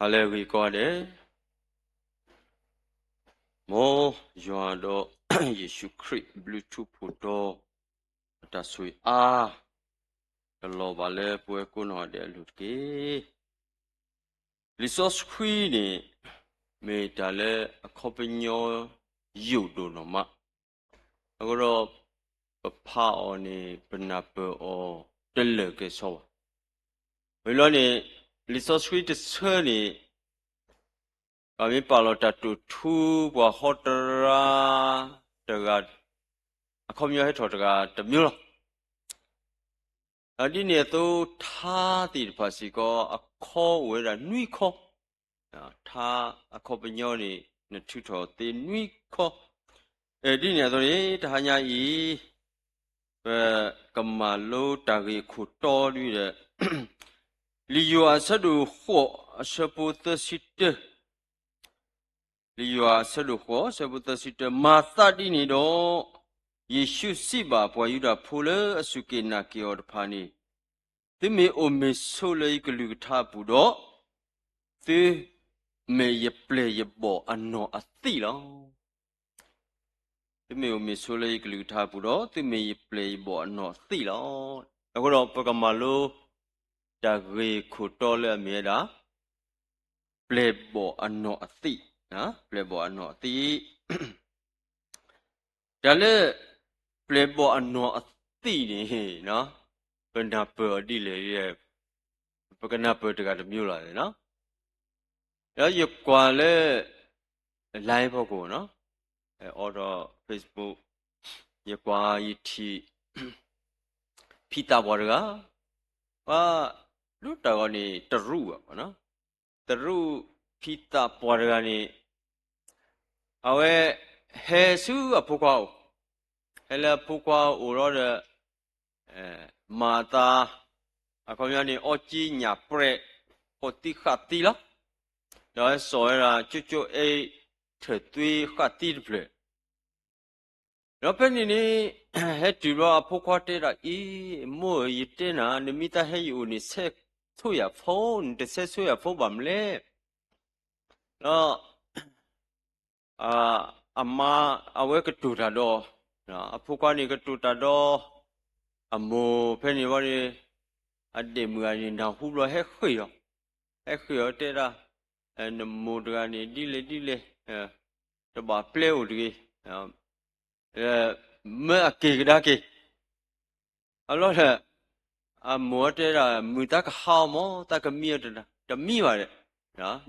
ဟါလၢအဂ့ၤကိးဂၤဒဲး, မ်ယွၤဒီးယ့ၣ်ၡူးခရံာ်ဘျုးထူးဖှိၣ်တီၤ အတၢ်ဆိၣ်ဂ့ၤအါ ကလီၤဘၣ်လၢပဝဲကိးနီၢ်ဂၤဒဲးအလိၤတက့ၢ်. လံာ်စီဆှံန့ၣ် မ့ၢ်တၢ်လၢအခီပညီယိာ်ဒိၣ်နီၢ်မး, အဃိဒီး ပဖးအီၤန့ၣ် ပနၢ်ပၢၢ်အီၤတလၢာ်ကဲၣ်ဆိးဘၣ်. ဝံၤလီၤန့ၣ် လံာ်စီဆှံတဆၢန့ၣ် ပမ့ၢ်ပာ်လီၤတၢ်တိာ်ထူ ပှၤဟီတရါတဂၤ အခီပညီဟဲထီၣ်တဂၤတမံၤလီၤ. ဒ်န့ၣ်အသိး ထါသ့ၣ်တဖၣ်စ့ၢ်ကီး အခီအိၣ်ဝဲဒၣ်နွံခီ, ထါအခီပညီန့ၣ် နထုးထီၣ်သ့နွံခီ. ဒ်န့ၣ်အသိးန့ၣ် တဟါညါအံၤ ပကမၤလိတၢ်ဂ့ၢ်အခိၣ်တီဒ်ဒီး လံာ်ယိၤဟၣ်အဆၢဒိၣ်ဃိး အဆၢဖိသၢဆံတၢ, လံာ်ယိၤဟၣ်အဆၢဒိၣ်ဃိး အဆၢဖိသၢဆံတၢ, မၤသးဒ်န့ၣ်ဒီး ယ့ၣ်ၡူးစံးဘၣ်ပှၤယူဒၤဖိလၢအစူၢ်က့ၤနာ်က့ၤအီၤတဖၣ်န့ၣ်, သုမ့ၢ်အိၣ်မ့ၢ်ဆိးလၢယကလုၢ်ကထါအပူၤဒီး သုမ့ၢ်ယပျဲၢ်ယဘီၣ်အနီၢ်အသံးလီၤ. သုမ့ၢ်အိၣ်မ့ၢ်ဆိးလၢယကလုၢ်ကထါအပူၤဒီး သုမ့ၢ်ယပျဲၢ်ယဘီၣ်အနီၢ်အသံးလီၤ. အဃိဒီးပကမၤလိ တၢ်ဂ့ၢ်ခိၣ်တီလၢအမ့ၢ်ဝဲဒၣ် ပျဲၢ်ဘီၣ်အနီၢ်အသံး, ပျဲၢ်ဘီၣ်အနီၢ်အသံး. တၢ်လၢ ပျဲၢ်ဘီၣ်အနီၢ်အသံးန့ၣ် ပနၢ်ပၢၢ်အီၤဒ်လဲၣ်, ပကနၢ်ပၢၢ်တဂၤတမံၤလီၤ. ဒီးယကွၢ်လၢ line ဖီခိၣ်နီၤ, အိၣ်ဒီး Facebook, ယကွၢ်ယထံၣ် ဖံသးပှၢ်တဂၤ, ပှၤ ဒိတၢ်ဂီၤန့ၣ် တရူးဘၣ်, တရူးဖံသးပှၢ်တဂၤန့ၣ် အဝဲ ဟဲဆူအဖိခွါအိၣ်, ဟဲလၢအဖိခွါအိၣ်လီၤဒီး မၤအသး အခီပညီန့ၣ် အီကၠံညၣ်ပြဲး ဃိးသံဃၣ်သံလီၤ. ဒီးဟဲစိာ်ဝဲဒၣ် ကၠိကၠိအ့ ထၢၣ်သွံဃၣ်သံတဖျၢၣ် ဒီးဖဲန့ၣ်န့ၣ် ဟဲတုၤဘျီအဖိခွါတဲဒၣ်အံၤ, မိၢ်ဧၢ ယတဲနၤ နမ့ၢ်သးဟဲယအိၣ်န့ၣ် ဆဲးဆိယၤဖိ, နတဆဲးဆိယၤဖိဘၣ်မနုၤလဲၣ်. ဒီး အမါ အဝဲကတိၤတၢ်ဒီး အဖိခွါန့ၣ်ကတိၤတၢ်ဒီး အမိၢ်ဖဲန့ၣ်ဝံၤန့ၣ် အဒဲးမုၣ်ဂၤန့ၣ် နၢ်ဟူဘျီဟဲဃ့ၢ်အီၤ, ဟဲဃ့ၢ်အီၤတဲဒၣ်, နမိၢ်တဂၤန့ၣ် ဒ်လဲၣ်ဒ်လဲၣ် တဘၣ်ပျဲအိၣ်တဂ့ၤ, မၢအက့ၤကဒါက့ၤ. အလီၢ်ဒီး အမိၢ်တဲဒၣ် မုၢ်သးကဟးအီၤမး သးကမံအီၤတနၤ, တမံဘၣ်ဒီး,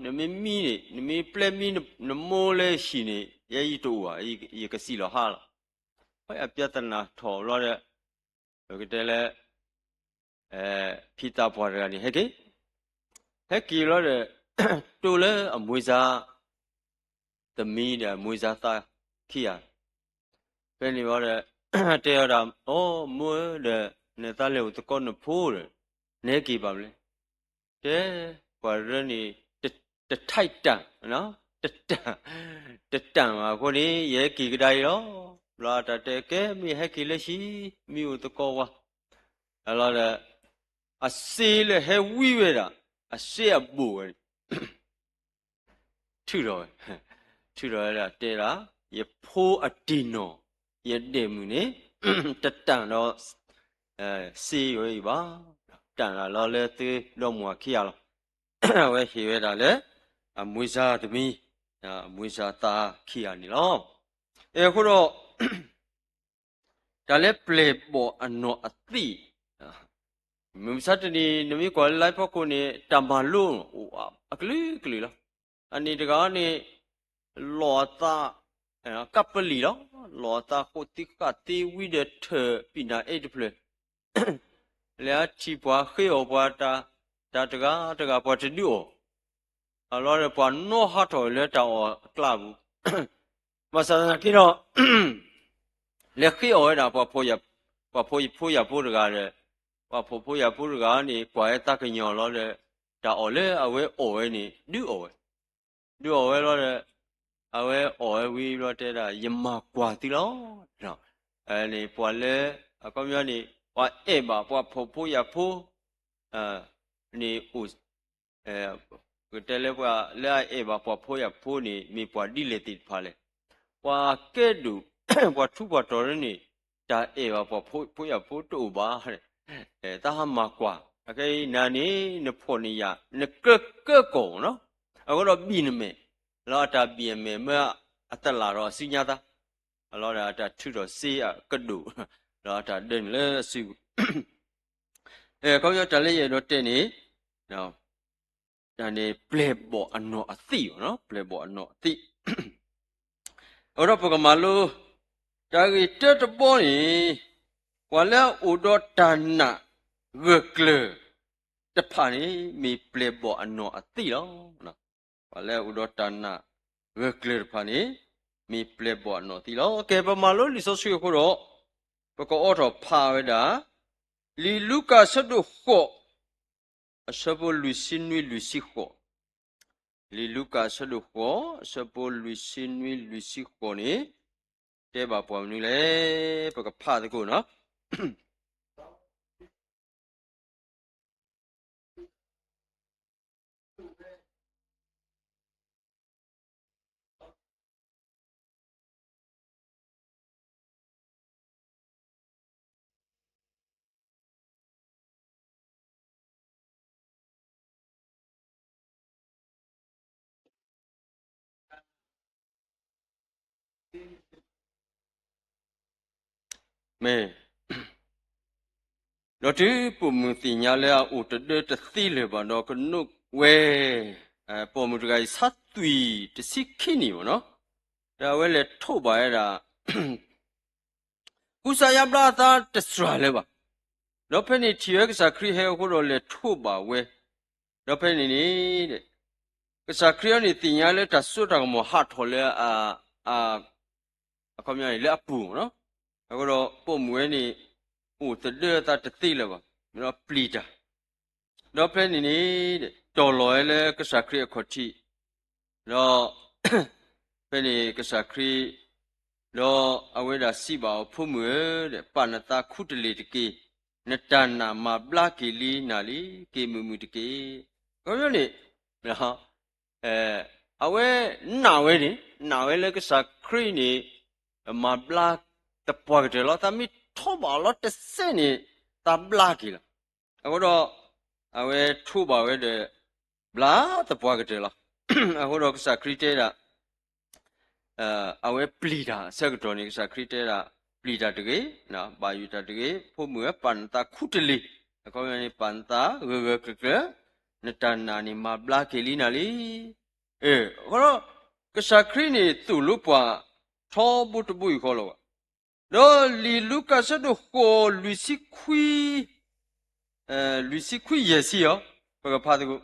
နမ့ၢ်မံန့ၣ် နမ့ၢ်ပျဲမံနမိၢ်လၢဟံၣ်န့ၣ် ယဲယတအိၣ်ဘၣ်, ယကစံၣ်လီၤဟးလီၤ. အပြဿနာထီၣ်ဘျီဒီး ပကတဲလၢ ဖံသးပှၢ်တဂၤန့ၣ် ဟဲက့ၤ, ဟဲက့ၤဘျီဒီး တိၢ်လၢအမွေးစား သမီးဒီးအမွေးစားသားခံဂၤ, ဖဲန့ၣ်ဘျီဒီး တဲဝဲဒၣ် အိ မိၢ်ဧၢ ဒီး နသးလဲၤအိၣ်သကိးနဖိဒီး နဟဲက့ၤဘၣ်မနုၤလဲၣ်. တဲ ပှၤရၢန့ၣ် တထိုက်တန်, တတန်, တတန်ဘၣ်အဃိန့ၣ် ယဟဲက့ၤကဒါအံၤလီၤ. ဘျီတၢ်တဲ ကဲ မ့ၢ်ဟဲက့ၤလၢဟံၣ် မ့ၢ်အိၣ်သကိးဝဲ, အလီၢ်ဒီး အစ့လၢဟဲဝံဝဲဒၣ် အစ့အဘိၣ်ဝဲန့ၣ် ထုးထီၣ်ဝဲ, ထုးထီၣ်ဝဲဒၣ်တဲဒၣ်, ယဖိအတံၢ်နီၢ် ယဒဲးမုၣ်န့ၣ် တတၢ်ဒီး စ့ယိၤအံၤဘၣ်, တၢ်လီၤလၢသုဒီမါဝၤခံဂၤလီၤ. အဝဲဟ့ၣ်ဝဲဒၣ်လၢ အမွေးစားသမီး, အမွေးစားသားခံဂၤန့ၣ်လီၤ. အဃိဒီး တၢ်လၢပျဲၢ်ဘီၣ်အနီၢ်အသံး, မုၢ်မဆါတနံၤ နမ့ၢ်ကွၢ်လၢ live ဖီခိၣ်န့ၣ် တၢ်မၤလိအိၣ်အကလုာ်ကလုာ်လီၤ. အန့ၣ်တဂၤန့ၣ် လီၤအသး ကပလံၢ်လီၤ. လီၤအသးဃိးသံဃၣ်သံဝံဒီးထၢၣ်ပံၣ်နၢ်အ့တဖျၢၣ် လဲၤအထံၣ်ပှၤဃ့အီၣ်ပှၤတၢ်, တၢ်တဂၤတဂၤပှၤတဒုးအီၣ်, အလီၢ်ဒီးပှၤနီၣ်ဟးထီၣ်လၢတၢ်အီၣ်အကျါပူၤ, ဘၣ်ဆၣ်သနာ်က့ဒီး လဲၤဃ့အီၣ်ဝဲဒၣ် ပှၤဖိယဖိယၢ်ဖိတဂၤဒီး ပှၤဖိဖိယၢ်ဖိတဂၤန့ၣ် ကွၢ်ဝဲသးကညီၤလီၤဒီး တၢ်အီၣ်လၢအဝဲအီၣ်ဝဲန့ၣ် ဒုးအီၣ်ဝဲ, ဒုးအီၣ်ဝဲလီၤဒီး အဝဲအီၣ်ဝဲဝံၤဘျီတဲဒၣ် ယမၤကွၢ်သုလီၤ. န့ၣ်ပှၤလၢ အခီပညီန့ၣ် ပှၤအဲၣ်ဘၣ်ပှၤဖိဖိယၢ်ဖိ န့ၣ်အိၣ် ပကတဲလၢပှၤလၢအအဲၣ်ဘၣ်ပှၤဖိယာ်ဖိန့ၣ် မ့ၢ်ပှၤဒ်လဲၣ်သ့ၣ်တဖၣ်လဲၣ်. ပှၤကဲဒိၣ် ပှၤထူးပှၤတီၤန့ၣ် တၢ်အဲၣ်ဘၣ်ပှၤဖိယာ်ဖိတအိၣ်ဘၣ်. တၢ်ဟးမၤကွၢ် အခဲအံၤနၤန့ၣ် နဖှီၣ်နယာ် နကၢကၢကီၢ်နီၤ, အဃိဒီးဘံၣ်နမဲာ်, လီၤအတၢ်ဘံၣ်အမဲာ်မၢအတလၢ်ဒီးအစုညါသး, အလီၤဒီးအတၢ်ထုးထီၣ်စ့အကဒိၣ်, လီၤအတၢ်ဒၢနုာ်လၢအစုပူၤ ခီပညီတၢ်လၢယအဲၣ်ဒိးတဲန့ၣ်, တၢ်န့ၣ်ပျဲၢ်ဘီၣ်အနီၢ်အသံၣ်ဘၣ်နီၤ, ပျဲၢ်ဘီၣ်အနီၢ်အသံၣ်. အဃိဒီးပကမၤလိ တၢ်ဂ့ၢ်တၢတဘီန့ၣ်, ပှၤလၢအအိၣ်ဒီးတၢ်နာ်ဂၢၢ်ကျၢၤတဖၣ်န့ၣ် မ့ၢ်ပျဲၢ်ဘီၣ်အနီၢ်အသံၣ်လီၤ. ပှၤလၢအအိၣ်ဒီးတၢ်နာ်ဂၢၢ်ကျၢၤတဖၣ်န့ၣ် မ့ၢ်ပျဲၢ်ဘီၣ်အနီၢ်သံၣ်လီၤ. ကဲ ပမၤလိလံာ်စီဆှံအဃိဒီး, ပကအိးထီၣ်ဖးဝဲဒၣ် လံာ်လူၤကၣ်အဆၢဒိၣ်ဃိး, အဆၢဖိလွံၢ်ဆံနွံလွံၢ်ဆံဃိး, လံာ်လူၤကၣ်အဆၢဒိၣ်ဃိး အဆၢဖိလွံၢ်ဆံနွံလွံၢ်ဆံဃိးန့ၣ် တဲဘၣ်ပှၤမနုၤလဲၣ်, ပကဖးသကိးနီၤ မ့ၢ်, ဒီးတုၤပိာ်မုၣ်သ့ၣ်ညါလၢအအိၣ်တဒၢတသ့လၢၤဘၣ်ဒီးကနိးဝဲ, ပိာ်မုၣ်တဂၤအံၤဆါသွံၣ်တဆံခံနံၣ်ဘၣ်နီၤ, ဒီးအဝဲလဲၤထိးဘၣ်ဝဲဒၣ် ကူစါယါဘျါအသးတစှၤလၢၤဘၣ်. ဒီးဖဲန့ၣ်ထံၣ်ဝဲကစၢ်ခရံာ်ဟဲအဃိဒီးလဲၤထိးဘၣ်ဝဲ, ဒီးဖဲန့ၣ်န့ၣ် ကစၢ်ခရံာ်အံၤန့ၣ်သ့ၣ်ညါလၢတၢ်စိတၢ်ကမီၤဟးထီၣ်လၢ အခီပညီန့ၣ် လၢအပူၤနီၤ, အဃိဒီးပိာ်မုၣ်ဝဲန့ၣ် အိၣ်တဒၢအသးတသ့လၢၤဘၣ်, ဒီးပျံၤတၢ်, ဒီးဖဲန့ၣ်န့ၣ် တီၢ်လီၤဝဲလၢကစၢ်ခရံာ်အခီၣ်ထံး, ဒီး ဖဲန့ၣ်ကစၢ်ခရံာ် ဒီးအဝဲဒၣ်စံးဘၣ်အီၤ ဖိမုၣ်ဧၢ, ပာ်နသးခူတလ့ၢ်တက့ၢ်, နတၢ်နာ်မၤဘျါက့ၤလံနၤလံ, က့ၤမုာ်မုာ်တက့ၢ်. အခီပညီန့ၣ် အဝဲနာ်ဝဲန့ၣ် နာ်ဝဲလၢကစၢ်ခရံာ်န့ၣ် မၤဘျါသပှၢ်ကတၢၢ်လီၤ. သးမ့ၢ်ထိးဘၣ်အီၤလီၤတစဲးန့ၣ် သးဘျါက့ၤလီၤ. အဃိဒီး အဝဲထိးဘၣ်ဝဲဒီး ဘျါသပှၢ်ကတၢၢ်လီၤ. အဃိဒီးကစၢ်ခရံာ်တဲဒၣ် အဝဲပျံၤတၢ်အဆၢကတီၢ်န့ၣ် ကစၢ်ခရံာ်တဲဒၣ် ပျံၤတၢ်တဂ့ၤ, ဘၣ်ယိၣ်တၢ်တဂ့ၤ, ဖိမုၣ်ဧၢ, ပာ်နသးခူတလ့ၢ်, အခီပညီန့ၣ် ပာ်နသးဂၢၢ်ဂၢၢ်ကျၢၤကျၢၤ, နတၢ်နာ်န့ၣ်မၤဘျါက့ၤလံနၤလံ. အဃိဒီး ကစၢ်ခရံာ်န့ၣ်သိၣ်လိပှၤထီဘိတဘိယူၢ်ဃီလီၤဘၣ်. ဒီးလံာ်လူၤကၣ်ဆၢဒိၣ်ဃိး လွံၢ်ဆံခွံ လွံၢ်ဆံခွံယဲၢ်ဆံအီၤ, ပကဖးသကိး,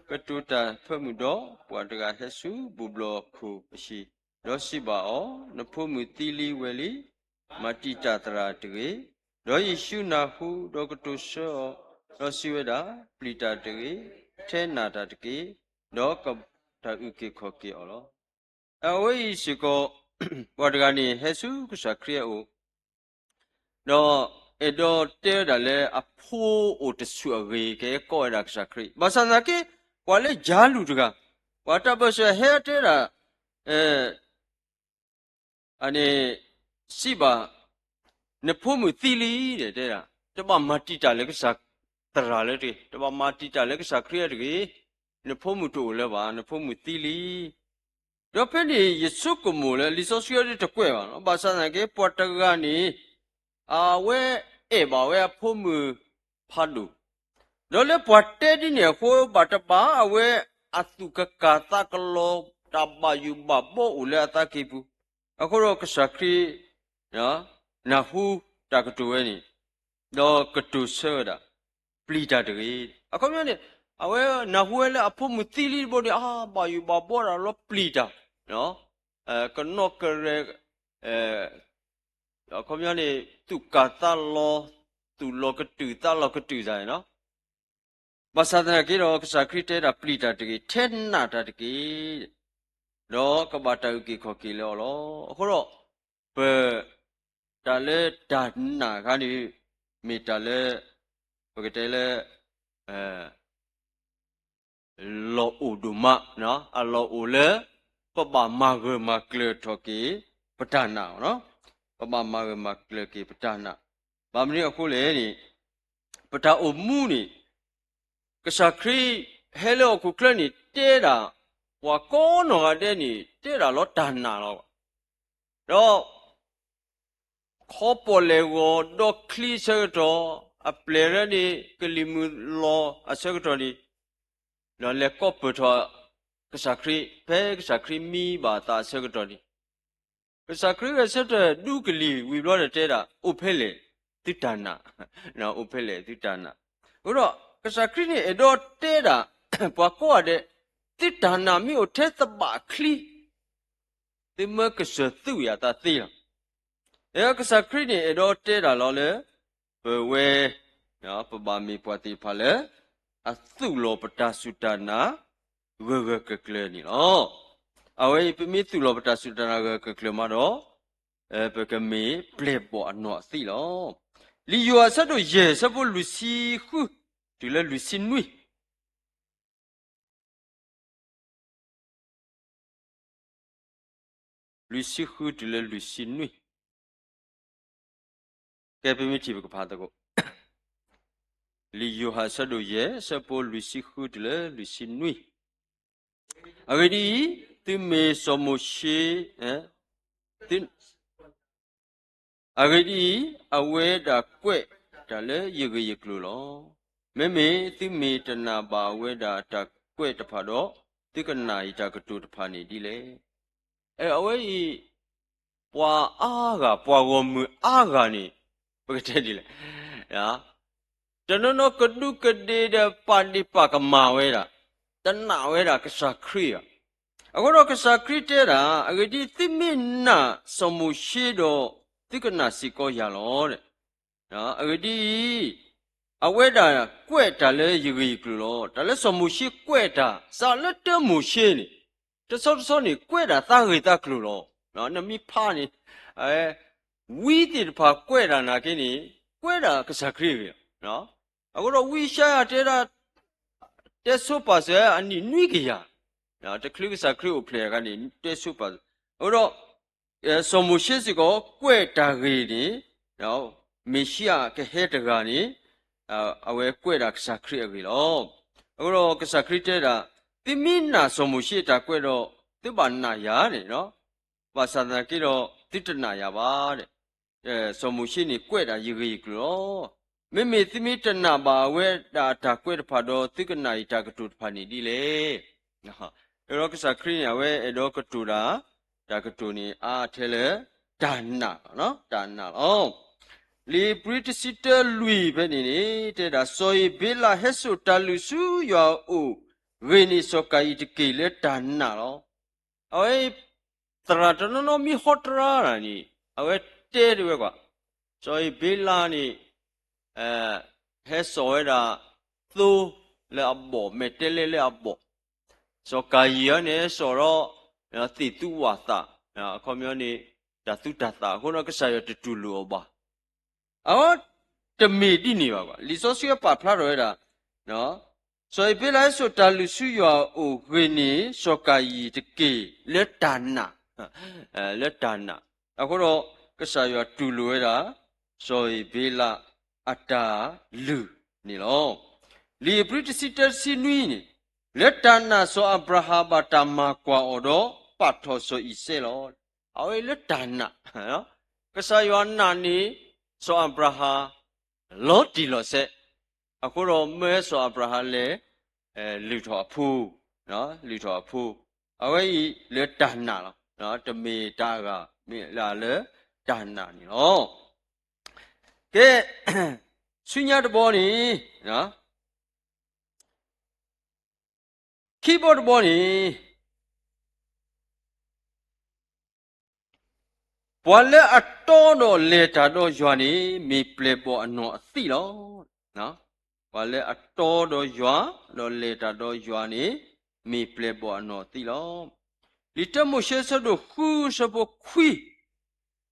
ကတိၤတၢ်ဖၢမုၢ်ဒီး ပှၤတဂၤဟဲဆူဘူၣ်ဘျီၣ်ခိၣ်အဟံၣ်, ဒီးစံးဘၣ်အီၤ, နဖိမုၣ်သံလံဝဲလံ, မၤတံာ်တာ်သရၣ်တဂ့ၤ. ဒီးယ့ၣ်ၡူးနၢ်ဟူ, ဒီးကတိၤဆၢအီၤ, ဒီးစံးဝဲဒၣ်, ပျံၤတၢ်တဂ့ၤ, ထဲနာ်တၢ်တက့ၢ်, ဒီးကဘၣ်တၢ်အုၣ်က့ၤခီၣ်က့ၤအီၤလီၤ. အဝဲအံၤစ့ၢ်ကီး ပှၤတဂၤန့ၣ် ဟဲဆူကစၢ်ခရံာ်အအိၣ်, ဒီးအဲၣ်ဒိးတဲဝဲဒၣ်လၢအဖိအိၣ်တဆူၣ်အဂ့ၢ် ကဲကိးဝဲဒၣ်ကစၢ်ခရံာ်, ဘၣ်ဆၣ်သနာ်က့ ပှၤလၢယၤလူၢ်တဂၤ, ပှၤတၢ်ဘၢၣ်စၢၤဟဲတဲဒၣ် အန့ၣ် စံးဘၣ်, နဖိမုၣ်သံလံ, တဲဒၣ်, တဘၣ်မၤတံာ်တာ်လၢကစၢ်သရၣ်လၢတဂ့ၤ, တဘၣ်မၤတံာ်တာ်လၢကစၢ်ခရံာ်အတဂ့ၤ, နဖိမုၣ်တအိၣ်လၢၤဘၣ်, နဖိမုၣ်သံလံ. ဒီးဖဲန့ၣ်ယဆိကမိၣ်လၢ လံာ်စီဆှံအံၤတကွဲးဘၣ်, ဘၣ်ဆၣ်သနာ်က့ ပှၤတဂၤန့ၣ် အဝဲအဲၣ်ဘၣ်ဝဲအဖိမုၣ်ဖးဒိၣ်, ဒီးလၢပှၤတဲဒ်န့ၣ်အဃိ ဘၣ်တဘၣ်အဝဲအသူၣ်ကကၢ်သးကလီၤ တၢ်ဘၣ်ယိၣ်ဘၣ်ဘီအိၣ်လၢအသးကံၢ်ပူၤ, အဃိဒီးကစၢ်ခရံာ် နၢ်ဟူတၢ်ကတိၤဝဲန့ၣ်, ဒီးကတိၤဆၢဝဲဒၣ်, ပျံၤတၢ်တဂ့ၤ. အခီပညီန့ၣ် အဝဲနၢ်ဟူဝဲလၢအဖိမုၣ်သံလံတဘိန့ၣ် အါ ဘၣ်ယိၣ်ဘၣ်ဘီတၢ်လီၤပျံၤတၢ်, ကနီၣ်ကရဲၣ် အခီပညီန့ၣ် သူၣ်ကၢ်သးလီၤ, သူၣ်လီၤကတုာ်သးလီၤကတုာ်သးန့ၣ်လီၤ. ဘၣ်ဆၣ်သနာ်က့ဒီး ကစၢ်ခရံာ်တဲဒၣ်ပျံၤတၢ်တဂ့ၤ, ထဲနာ်တၢ်တက့ၢ်, ဒီးကဘၣ်တၢ်အုၣ်က့ၤခီၣ်က့ၤလၢအီၤလီၤ. အဃိဒီး ပ တၢ်လၢတၢ်နာ်ခါန့ၣ် မ့ၢ်တၢ်လၢ ပကတဲလၢ လီၤအိၣ်ဒိၣ်မး, အလီၢ်အိၣ်လၢ ပဘၣ်မၤဂၢၢ်မၤကျၢၤထီၣ်က့ၤပတၢ်နာ်, ပဘၣ်မၤဂၢၢ်မၤကျၢၤက့ၤပတၢ်နာ်. ဘၣ်မနုၤအဃိလဲၣ်န့ၣ်, ပတၢ်အိၣ်မူန့ၣ် ကစၢ်ခရံာ်ဟဲလၢဟီၣ်ခိၣ်ချၢန့ၣ်တဲဒၣ်, ပှၤကိးနီၢ်ဂၤဒဲးန့ၣ် တဲဒၣ်လီၤတၢ်နာ်လီၤ. ဒီး ခီပီၣ်လဲၣ်ဂီၤဒီချံအဆၢကတီၢ်, အပျဲၢ်လၢန့ၣ် ကလံၤမုၢ်လီၤအဆၢကတီၢ်န့ၣ်, ဒီးလဲၤကိးပၢၢ်ထီၣ်ကစၢ်ခရံာ်, ဖဲကစၢ်ခရံာ်မံဘၣ်အသးအဆၢကတီၢ်န့ၣ်, ကစၢ်ခရံာ်ဂဲၤဆၢထၢၣ်ဒူကလံၤဝံၤဘျီဒီးတဲဒၣ်, အိၣ်ဖဲလဲၣ်, သုတၢ်နာ်, အိၣ်ဖဲလဲၣ်သုတၢ်နာ်. အဃိဒီး ကစၢ်ခရံာ်န့ၣ်အဲၣ်ဒိးတဲဒၣ် ပှၤကိးဂၤဒဲး, သုတၢ်နာ်မ့ၢ်အိၣ်ထဲသဘၣ်ချံ သုမၢကစၢၢ်သူၣ်ဝံၤအသးသ့လီၤ. ကစၢ်ခရံာ်န့ၣ်အဲၣ်ဒိးတဲဒၣ်လီၤလၢ ပဝဲ ပဘၣ်မ့ၢ်ပှၤသ့ၣ်တဖၣ်လၢ အသူၣ်လီၤပတၢ်စူၢ်တၢ်နာ် ဂၢၢ်ဂၢၢ်ကျၢၤကျၢၤန့ၣ်လီၤ. အဝဲအံၤ ပမ့ၢ်သူၣ်လီၤပတၢ်စူၢ်တၢ်နာ်ဂၢၢ်ဂၢၢ်ကျၢၤကျၢၤမးဒီး ပကမ့ၢ်ပျဲၢ်ဘီၣ်အနီၢ်အသံၣ်လီၤ. လံာ်ယိၤဟၣ်အဆၢဒိၣ်ယဲၢ် အဆၢဖိလွံၢ်ဆံဃု တုၤလၢလွံၢ်ဆံနွံ လွံၢ်ဆံဃုတုၤလၢလွံၢ်ဆံနွံ, ကဲ ပမ့ၢ်ထံၣ်ပကဖးသကိး, လံာ်ယိၤဟၣ်အဆၢဒိၣ်ယဲၢ် အဆၢဖိလွံၢ်ဆံဃုတုၤလၢလွံၢ်ဆံနွံ, အဂ့ၢ်ဒ်အံၤ, သုမ့ၢ်စီၤမိၤၡ့, သု အဂ့ၢ်ဒ်အံၤ, အဝဲဒၣ်ကွဲးတၢ်လၢယဂ့ၢ်ယကျိၤလီၤ. မ့မ့ၢ်သုမ့ၢ်တနာ်ဘၣ်အဝဲဒၣ်အတၢ်ကွဲးတဖၣ်ဒီး, သုကနာ်ယတၢ်ကတိၤတဖၣ်န့ၣ်ဒ်လဲၣ်. အဝဲအံၤ ပှၤအါဂၤ, ပှၤဂီၢ်မုၢ်အါဂၤန့ၣ်, ပကတဲဒ်လဲၣ်, တနီၤနီၤကဒူးကဒ့ၣ်ဒီးပာ်ဒ့ၣ်ပာ်ကမၣ်ဝဲဒၣ်, တနာ်ဝဲဒၣ်ကစၢ်ခရံာ်ဧါ. အဃိဒီးကစၢ်ခရံာ်တဲဒၣ်, အဂ့ၢ်ဒ်အံၤ, သုမ့ၢ်နာ်စီၤမိၤၡ့ဒီး, သုကနာ်စ့ၢ်ကီးယၤလီၤ. အဂ့ၢ်ဒ်အံၤ, အဝဲဒၣ်ကွဲးတၢ်လၢယဂ့ၢ်ယကျိၤလီၤ. တၢ်လၢစီၤမိၤၡ့ကွဲးတၢ်, စးလၢတၢ်မိၤၡ့န့ၣ်, တဆီတဆီန့ၣ် ကွဲးဒၣ်သးဂ့ၢ်သးကျိၤလီၤ. နမ့ၢ်ဖးန့ၣ်, ဝံသ့ၣ်တဖၣ်ကွဲးတၢ်နာ်က့န့ၣ်, ကွဲးဒၣ်ကစၢ်ခရံာ်အဂ့ၢ်လီၤ. အဃိဒီးဝံယၡါယၤတဲဒၣ်, တဲဆိပာ်စၢၤအနံၣ်နွံကယၤ, တချုးကစၢ်ခရံာ်အိၣ်ဖျဲၣ်အခါန့ၣ် တဲဆိပာ်စၢၤ, အဃိဒီး စီၤမိၤၡ့စ့ၢ်ကီးကွဲးတၢ်ဂ့ၢ်န့ၣ်, မ့ၣ်ၡံအၤကဟဲတဂၤန့ၣ်, အဝဲကွဲးဒၣ်ကစၢ်ခရံာ်အဂ့ၢ်လီၤ. အဃိဒီးကစၢ်ခရံာ်တဲဒၣ်, သုမ့ၢ်နာ်စီၤမိၤၡ့အတၢ်ကွဲးဒီး, သုဘၣ်နာ်ယၤန့ၣ်, ဘၣ်ဆၣ်သနာ်က့ဒီး သုတနာ်ယၤဘၣ်. စီၤမိၤၡ့န့ၣ်ကွဲးဒၣ်ယဂ့ၢ်ယကျိၤလီၤ. မ့မ့ၢ်သုမ့ၢ်တနာ်ဘၣ်အဝဲဒၣ်အတၢ်ကွဲးတဖၣ်ဒီး, သုကနာ်ယတၢ်ကတိၤတဖၣ်န့ၣ်ဒ်လဲၣ်. အဃိဒီးကစၢ်ခရံာ်န့ၣ် အဝဲအဲၣ်ဒိးကတိၤတၢ်, တၢ်ကတိၤန့ၣ်အါထဲလၢတၢ်နာ်, တၢ်နာ်လီၤ. လံာ်ဧ့ၤဘြံၤတဆံတၢလွံၢ်ဖဲန့ၣ်န့ၣ် တဲဒၣ်, စီၤဧ့ၤဘ့လးဟဲစိာ်တၢ်လုၢ်ဆူယွၤအအိၣ်ဂ့ၢ်န့ၣ် စီၤကၤယံၣ်တက့ၢ်လၢတၢ်နာ်လီၤ. အဝဲ သရၣ်တနီၤနီၤမ့ၢ်ဟီတရါတၢ်န့ၣ်, အဝဲတဲတဝဲကွၢ်, စီၤဧ့ၤဘ့လးန့ၣ် ဟဲစိာ်ဝဲဒၣ်သိလၢအဘီၣ်, မဲာ်တဲးလဲးလၢအဘီၣ်, စီၤကၤယံၣ်အံၤန့ၣ် ဟဲစိာ်ဒီး သ့ၣ်သူဝၣ်သၣ်, အခီပညီန့ၣ် တၢ်သူတၢ်သၣ်အဃိဒီး ကစၢ်ယွၤတတူၢ်လိာ်အီၤဘၣ်. အတမ့ၢ်ဒ်န့ၣ်ဘၣ်. လံာ်စီဆှံပာ်ဖျါထီၣ်ဝဲဒၣ်, စီၤဧ့ၤဘ့လးဟဲစိာ်တၢ်လုၢ်ဆူယွၤအအိၣ်ဂ့ၢ်န့ၣ် စီၤကၤယံၣ်တက့ၢ်လၢတၢ်နာ်, လၢတၢ်နာ်. အဃိဒီး ကစၢ်ယွၤတူၢ်လိာ်ဝဲဒၣ် စီၤဧ့ၤဘ့လးအတၢ်လုၢ်န့ၣ်လီၤ. လံာ်ဧ့ၤဘြံၤတဆံတၢတဆံနွံန့ၣ်, လၢတၢ်နာ်စီၤအၤဘြၤဟၣ်ဘၣ်တၢ်မၤကွၢ်အီၤဒီး ပာ်ထီၣ်စီၤအံၤစဲးလီၤ. အဝဲလၢတၢ်နာ်, ကစၢ်ယွၤနာ်န့ၣ် စီၤအၤဘြၤဟၣ် လီၤတံၢ်လီၤဆဲး, အဃိဒီးမၢစီၤအၤဘြၤဟၣ်လဲၤ လုၢ်ထီၣ်အဖိ, လုၢ်ထီၣ်အဖိ, အဝဲအံၤလၢတၢ်နာ်လီၤ. တမ့ၢ်တၢ်အဂၤ, မ့ၢ်လၢတၢ်နာ်န့ၣ်လီၤ. ကဲ, ဆူညါတဘီန့ၣ်, ခံဘီတဘီန့ၣ် ပှၤလၢအတီဒီးလဲၤတၢ်ဒီးယွၤန့ၣ် မ့ၢ်ပျဲၢ်ဘီၣ်အနီၢ်အသံၣ်လီၤ. ပှၤလၢအတီဒီးယွၤ, ဒီးလဲၤတၢ်ဒီးယွၤန့ၣ် မ့ၢ်ပျဲၢ်ဘီၣ်အနီၢ်အသံၣ်လီၤ. လံာ်တၢမိၤၡ့ အဆၢဒိၣ်ဃု အဆၢဖိခွံ,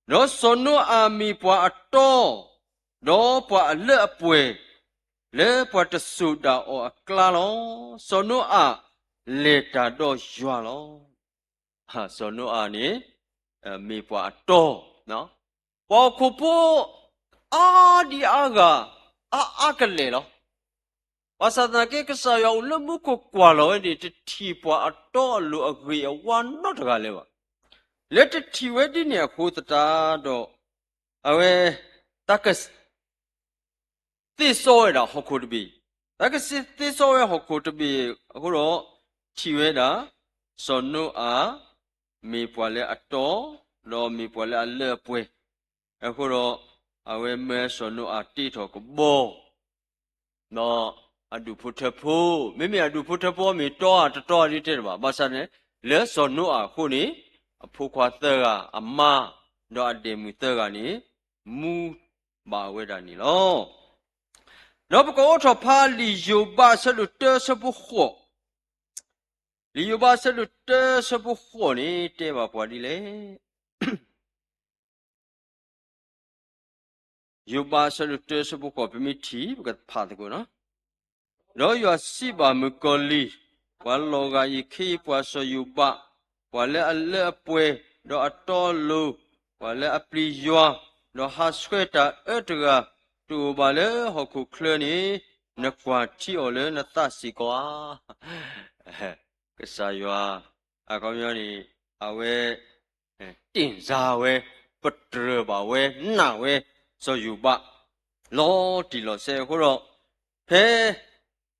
ဒီးစီၤနိအၤမ့ၢ်ပှၤအတီ, ဒီးပှၤအလၢအပှဲၤ, လၢပှၤတစိၤဒၣ်အီၤအကျါလီၤ. စီၤနိအၤလဲၤတၢ်ဒီးယွၤလီၤ. စီၤနိအၤန့ၣ် မ့ၢ်ပှၤအတီ, ပှၤဟီၣ်ခိၣ်ဖိ အါဒံအါဂၤ အါအါကလဲာ်လီၤ. ဘၣ်ဆၣ်သနာ်က့ ကစၢ်ယွၤအိၣ်လၢမူခိၣ်ကွၢ်လီၤဝဲန့ၣ် တထံၣ်ပှၤအတီအလိၤအဂ့ၤအဝါနီတဂၤလၢၤဘၣ်. လၢတထံၣ်ဝဲဒ်န့ၣ်အဃိသတးဒီး အဝဲ တၢ်က သ့စီဝဲဒၣ်ဟီၣ်ခိၣ်တဘ့ၣ်, တၢ်ကသ့စီဝဲဟီၣ်ခိၣ်တဘ့ၣ်အဃိဒီး ထံၣ်ဝဲဒၣ် စီၤနိအၤ မ့ၢ်ပှၤလၢအတီ, ဒီးမ့ၢ်ပှၤလၢအလၢအပှဲၤ, အဃိဒီး အဝဲမၢစီၤနိအၤတ့ထီၣ်ကဘီ ဒီးအဒူၣ်ဖိထၢဖိ, မ့မ့ၢ်အဒူၣ်ဖိထၢဖိမ့ၢ်တီအါတတီအဒ်တဲတဘၣ်, ဘၣ်ဆၣ်န့ၣ် လၢစီၤနိအၤအဃိန့ၣ် အဖိခွါသၢဂၤအမါ ဒီးအဒဲၣ်မုၣ်သၢဂၤန့ၣ် မူဘၣ်ဝဲဒၣ်န့ၣ်လီၤ. ဒီးပကအိးထီၣ်ဖးလံာ်ယိၤဘးအဆၢဒိၣ်တၢအဆၢဖိဃိး, လံာ်ယိၤဘးအဆၢဒိၣ်တၢအဆၢဖိဃိးန့ၣ် တဲဘၣ်ပှၤဒ်လဲၣ်. ယိၤဘးအဆၢဒိၣ်တၢအဆၢဖိဃိး ပမ့ၢ်ထံၣ် ပကဖးသကိးနီၤ. ဒီးယွၤစံးဘၣ်မုၣ်ကီၤလံၢ်, ပှၤလီၤဂာ်ယခ့ယပှၤစီၤယိၤဘး, ပှၤလၢအလၢအပှဲၤ, ဒီးအတီအလိၤ, ပှၤလၢအပျံၤယွၤ, ဒီးဟးဆှဲးတၢ်အၢတဂၤ, တအိၣ်ဘၣ်လၢဟီၣ်ခိၣ်ချၢန့ၣ်, နကွၢ်ထံအီၤလၢနသးစ့ၢ်ကီးဧါ. ကစၢ်ယွၤ အခီပညီန့ၣ် အဝဲ တ့ၢ်စါဝဲ ပတြၢၤဘၣ်ဝဲ နာ်ဝဲ စီၤယိၤဘး လီၤတံၢ်လီၤဆဲးအဃိဒီး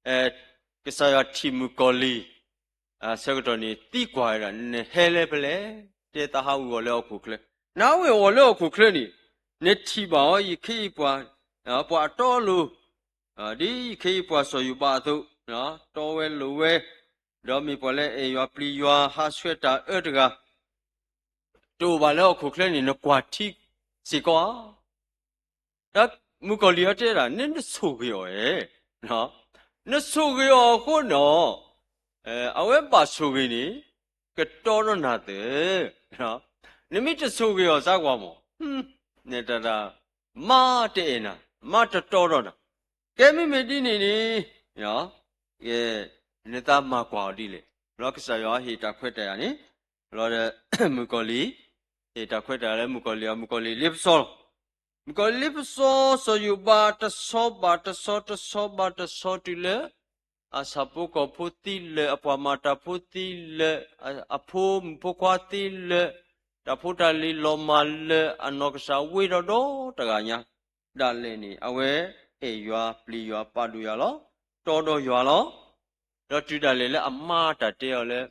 ဖဲ ကစၢ်ယွၤထံၣ်မုၣ်ကီၤလံၢ် ဆၢကတီၢ်န့ၣ် သံကွၢ်ဝဲဒၣ် နဟဲလၢဖဲလဲၣ်, တဲသးဟးဝ့ၤအီၤလၢဟီၣ်ခိၣ်ချၢ, နဟးဝ့ၤအီၤလၢဟီၣ်ခိၣ်ချၢန့ၣ် နထံၣ်ဘၣ်အီၤ ယခ့ယပှၤ ပှၤအတီအလိၤ ဒ်ယခ့ယပှၤစီၤယိၤဘးအသိး, တီဝဲလိၤဝဲ, ဒီးမ့ၢ်ပှၤလၢအဲၣ်ယွၤပျံၤယွၤ ဟးဆှဲးတၢ်အၢတဂၤ တအိၣ်ဘၣ်လၢဟီၣ်ခိၣ်ချၢန့ၣ် နကွၢ်ထံစ့ၢ်ကီးဧါ. ဒီးမုၣ်ကီၤလံၢ်အီၤတဲဒၣ် နနဆိၣ်ဂ့ၤအီၤဧါ, နဆိၣ်ဂ့ၤအီၤအဃိန့ၣ် အဝဲဘၣ်ဆိၣ်ဂ့ၤန့ၣ် ကတီဒီးနၤသၢ, နမ့ၢ်တဆိၣ်ဂ့ၤအီၤစၢ်ကွၢ်မး, နတၢ်တၢ် မါတအဲၣ်နၤ, မါတတီဒီးနၤ, ကဲမ့မ့ၢ်ဒ်န့ၣ်န့ၣ် နသးမၤကွၢ်အီၤဒ်လဲၣ်. ဘျီကစၢ်ယွၤဟ့ၣ်တၢ်ခွဲးတၢ်ယာ်န့ၣ်, ဘျီဒီး မုၣ်ကီၤလံၢ် ဟ့ၣ်တၢ်ခွဲးတၢ်ယာ်လၢမုၣ်ကီၤလံၢ်အီၤ, မုၣ်ကီၤလံၢ်လ့ပစီလီၤ. မုၣ်ကီၤလံၢ်လ့ပစီ စီၤယိၤဘး တဆီဘၣ်တဆီ တဆီဘၣ်တဆီတုၤလၢ အဆၣ်ဖိကီၢ်ဖိသံလၢာ်, အပှၤမၤတၢ်ဖိသံလၢာ်, အဖိမုၣ်ဖိခွါသံလၢာ်, တၢ်ဖိတၢ်လံၤလီၤမၢ်လၢာ်, အနီၢ်ကစၢ်ဝ့ဒီးဒီတဂၤညါ, ဒၣ်လဲာ်န့ၣ် အဝဲအဲၣ်ယွၤပျံၤယွၤပာ်ဒိၣ်ယွၤလီၤ, တီဒီးယွၤလီၤ. ဒီးတုၤဒၣ်လဲာ်လၢအမါတၢ်တဲအီၤလၢ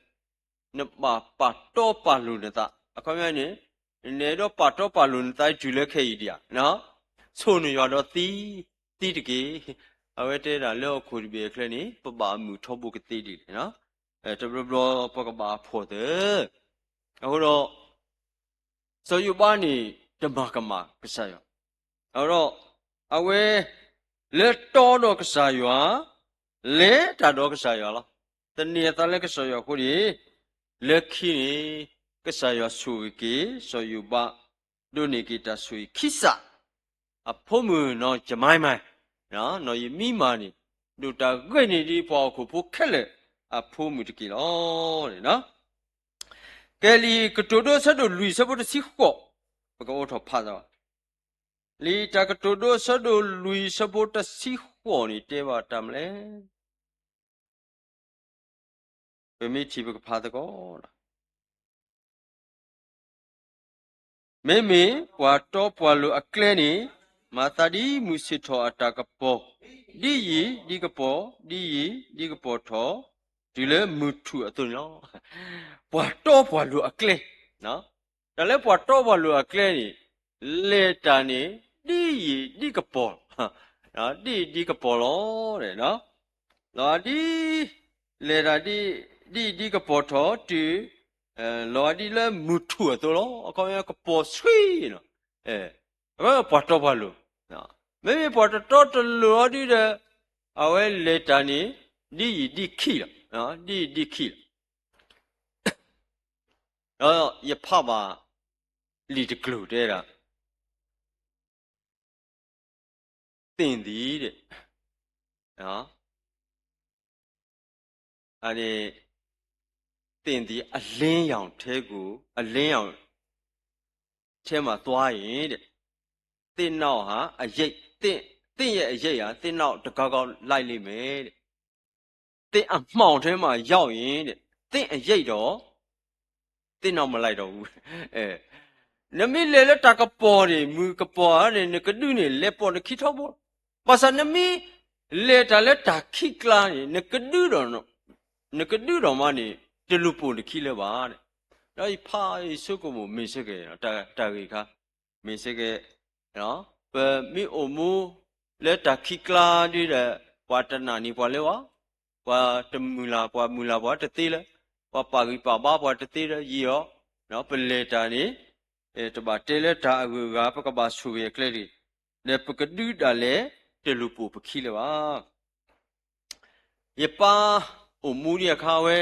နဘၣ်ပာ်တီပာ်လိၤနသး, အခီပညီန့ၣ် နအဲၣ်ဒိးပာ်တီပာ်လိၤနသးတုၤလၢခဲအံၤဒံးဧါ, ဆိၣ်န့ၢ်ယွၤဒီးသံ, သံတက့ၢ်. အဝဲတဲဒၣ်လၢဟီၣ်ခိၣ်တဘ့ၣ်အချၢန့ၣ် ပဘၣ်အမုာ်ထီဘိကသ့ဒ်လဲၣ်. တဘျီဘျီပကဘၣ်အဖှီၣ်သၢ, အဃိဒီး စီၤယိၤဘးန့ၣ် တမၤကမၣ်ကစၢ်ယွၤ, အဃိဒီး အဝဲ လဲၤတီဒီးကစၢ်ယွၤ, လဲၤတၢ်ဒီးကစၢ်ယွၤလီၤ. သန့ၤအသးလၢကစၢ်ယွၤအဃိန့ၣ်, လၢခံန့ၣ် ကစၢ်ယွၤဆိၣ်ဂ့ၤက့ၤ စီၤယိၤဘး, ဒိးန့ၢ်က့ၤတၢ်ဆိၣ်ဂ့ၤခံစး, အဖိမုၣ်နီၢ်ယမါမၤ, နီၢ်ယမံမၤန့ၣ်, ဒိၣ်တၢ်ဂ့ၢ်န့ၢ်ဒံးပှၤဟီၣ်ခိၣ်ဖိခဲလၢာ်အဖိမုၣ်တက့ၢ်လီၤ. ကဲလံာ်ကတိၤဒိအဆၢဒိၣ်လွံၢ်အဆၢဖိတဆံဃိး, ပကအိးထီၣ်ဖးသး, လံာ်တၢ်ကတိၤဒိအဆၢဒိၣ်လွံၢ်အဆၢဖိတဆံဃိးန့ၣ် တဲဘၣ်တၢ်မနုၤလဲၣ်. ပမ့ၢ်ထံၣ်ပကဖးသကိး, မ့မ့ၢ်ပှၤတီပှၤလိၤအကျဲန့ၣ် မၤသးဒ်မုၢ်ဆ့ၣ်ထီၣ်အတၢ်ကပီၤ, ဒ်ယံာ်ဒ်ကပီၤ, ဒ်ယံာ်ဒ်ကပီၤထီၣ်, တုၤလၢမုၢ်ထူၣ်အသိးန့ၣ်လီၤ. ပှၤတီပှၤလိၤအကျဲ, တၢ်လၢပှၤတီပှၤလိၤအကျဲန့ၣ် လဲၤတၢ်န့ၣ် ဒ်ယံာ်ဒ်ကပီၤ, ဒ်ယံာ်ဒ်ကပီၤလီၤ. လီၤဒ်, လဲၤတၢ်ဒ်, ဒ်ယံာ်ဒ်ကပီၤထီၣ်တုၤ, လီၤဒ်လၢမုၢ်ထူၣ်အသိးလီၤ. အခီပညီကပီၤဆှံလီၤ. အဝဲပှၤတီပှၤလိၤ, မ့မ့ၢ်ပှၤတတီတလိၤအီၤဒ်ဒီး အဝဲလဲၤတၢ်န့ၣ် ဒ်ယံာ်ဒ်ခံလီၤ, ဒ်ယံာ်ဒ်ခံလီၤ. ဒီးယဖးဘၣ်လံာ်တကျိၤတဲဒၣ် သ့ၣ်သံး, အန့ၣ် သင့်သည်အလင်းရောင်ထဲကို အလင်းရောင်ထဲမှာသွားရင်တဲ့ သင့်နောက်ဟာအရိပ် သင့် သင့်ရဲ့အရိပ်ဟာ သင့်နောက်တကောက်ကောက်လိုက်လိမ့်မယ်တဲ့ သင့်အမှောင်ထဲမှာရောက်ရင်တဲ့ သင့်အရိပ်တော့ သင့်နောက်မလိုက်တော့ဘူး နမ့ၢ်လဲၤလၢတၢ်ကပီၤန့ၣ် မုၢ်ကပီၤဧါန့ၣ် နကဒုန့ၣ် လဲၤပိာ်နခံထီဘိ ဘၣ်ဆၣ်နမ့ၢ် လဲၤတၢ်လၢတၢ်ခံးကျါန့ၣ် နကဒုဒီး နကဒုဒီးမးန့ၣ် တလူၤပိာ်နခံလၢၤဘၣ်န့ၣ် ဒီးယဖးယဆိကမိၣ်မ့ၢ်စ့ၢ်ကီး တၢ်ဂ့ၢ်ခါ မ့ၢ်စ့ၢ်ကီး ပမ့ၢ်အိၣ်မူလၢတၢ်ခံးကျါဒီး ပှၤတနာ်န့ၢ်ပှၤလၢၤဘၣ်, ပှၤတမုၢ်လၢ် ပှၤမုၢ်လၢ်ပှၤတသ့လၢၤ, ပှၤပာ်ဂံၢ်ပာ်ဘါပှၤတသ့လၢၤ ယံာ်အီၤ, ပလဲၤတၢ်န့ၣ် တဘၣ်တဲလၢတၢ်အဂုၤအဂၤ ပကဘၣ်ဆိၣ်ဂ့ၤအကျဲတဂ့ၤ, ဒီးပကဒုးဒၣ်လဲာ် တလူၤပိာ်ပခံလၢၤဘၣ်. ယပၢ်အိၣ်မူဒံးအခါဝဲ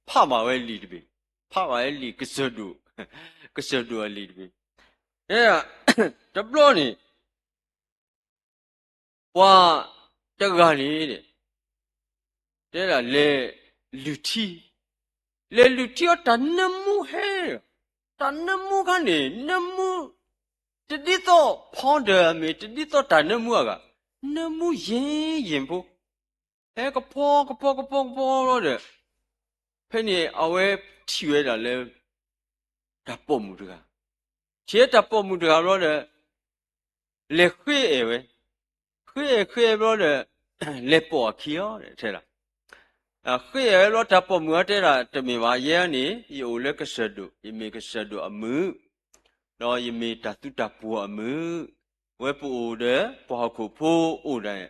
ဖးဘၣ်ဝဲလံာ်တဘ့ၣ်, ဖးဘၣ်ဝဲလံာ်ကစၢၢ်ဒိၣ်, ကစၢၢ်ဒိၣ်အလံာ်တဘ့ၣ်, တဘျီန့ၣ် ပှၤတဂၤန့ၣ် တဲဒၣ်လဲၤလုၢ်ထံ, လဲၤလုၢ်ထံအီၤ တၢ်နၢမူဟဲ, တၢ်နၢမူခါန့ၣ် နၢမူ တဒ်သိး powder မ့ၢ် တဒ်သိးတၢ်နၢမူအဂၤ, နၢမူယဲၢ်ယဲၢ်ဖိ ဟဲကဖီကဖီကဖီကဖီလီၤဒီး ဖဲန့ၣ်အဝဲထံၣ်ဝဲဒၣ်လၢ တၢ်ပိာ်မုၣ်တဂၤ, ထံၣ်တၢ်ပိာ်မုၣ်တဂၤဘျီဒီး လဲၤဃ့အဲၣ်ဝဲ, ဃ့အဲၣ်ဃ့အဲၣ်ဘျီဒီး လဲၤပိာ်အခံလီၤ ထဲဒၣ် ဃ့အဲၣ်ဝဲဘျီ တၢ်ပိာ်မုၣ်အတဲဒၣ် တမ့ၢ်ဘၣ် ယဲန့ၣ် ယအိၣ်လၢကစၢၢ်ဒိၣ်, ယမ့ၢ်ကစၢၢ်ဒိၣ်အမုၣ်, ဒီးယမ့ၢ်တၢ်သူတၢ်ပှီၤအမုၣ်, ဝဲပအိၣ်ဒီး ပှၤဟီၣ်ခိၣ်ဖိအိၣ်ဒၣ်,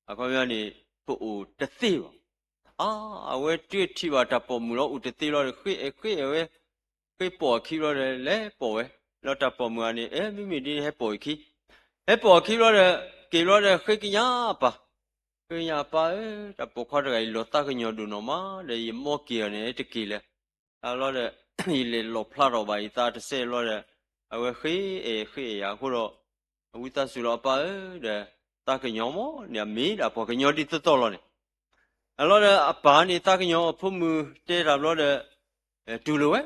အခီပညီန့ၣ် ပအိၣ်တသ့ဘၣ်. အါ, အဝဲတုၤထံၣ်ဘၣ်တၢ်ပိာ်မုၣ်လီၤ အိၣ်တသ့လီၤဒီး ဃ့အဲၣ်ဃ့အဲၣ်ဝဲ, ဃ့ပိာ်အခံဘျီဒီး လဲၤပိာ်ဝဲ, လီၤတၢ်ပိာ်မုၣ်ဂၤန့ၣ် အဲ မ့မ့ၢ်ဒ်န့ၣ် ဟဲပိာ်အခံ, ဟဲပိာ်အခံဘျီဒီး က့ၤဘျီဒီး ဃ့ကညးအပၢ်, ဃ့ကညးအပၢ်ဧၢ, တၢ်ပိာ်ခွါတဂၤအံၤ လီၤသးကညီၤဒိၣ်နီၢ်မး ဒီးယမီၢ်က့ၤအီၤန့ၣ် တက့ၤလဲၣ်. အဘျီဒီး ယလဲၤလီၣ်ဖျါထီၣ်ဘၣ်ယသးတစဲးဘျီဒီး အဝဲဃ့အဲၣ်ဃ့အဲၣ်ယၤအဃိဒီး အဝံသးစူၤလီၤအပၢ်ဧၢ, ဒီးသးကညီၤမးန့ၣ် အမ့ၢ်ဒၣ်ပှၤကညီဒ်သိးသိးလီၤန့ၣ်, အဘျီဒီးအပၢ်န့ၣ် သးကညီၤအဖိမုၣ်တဲတၢ်ဘျီဒီး တူၢ်လိာ်ဝဲ,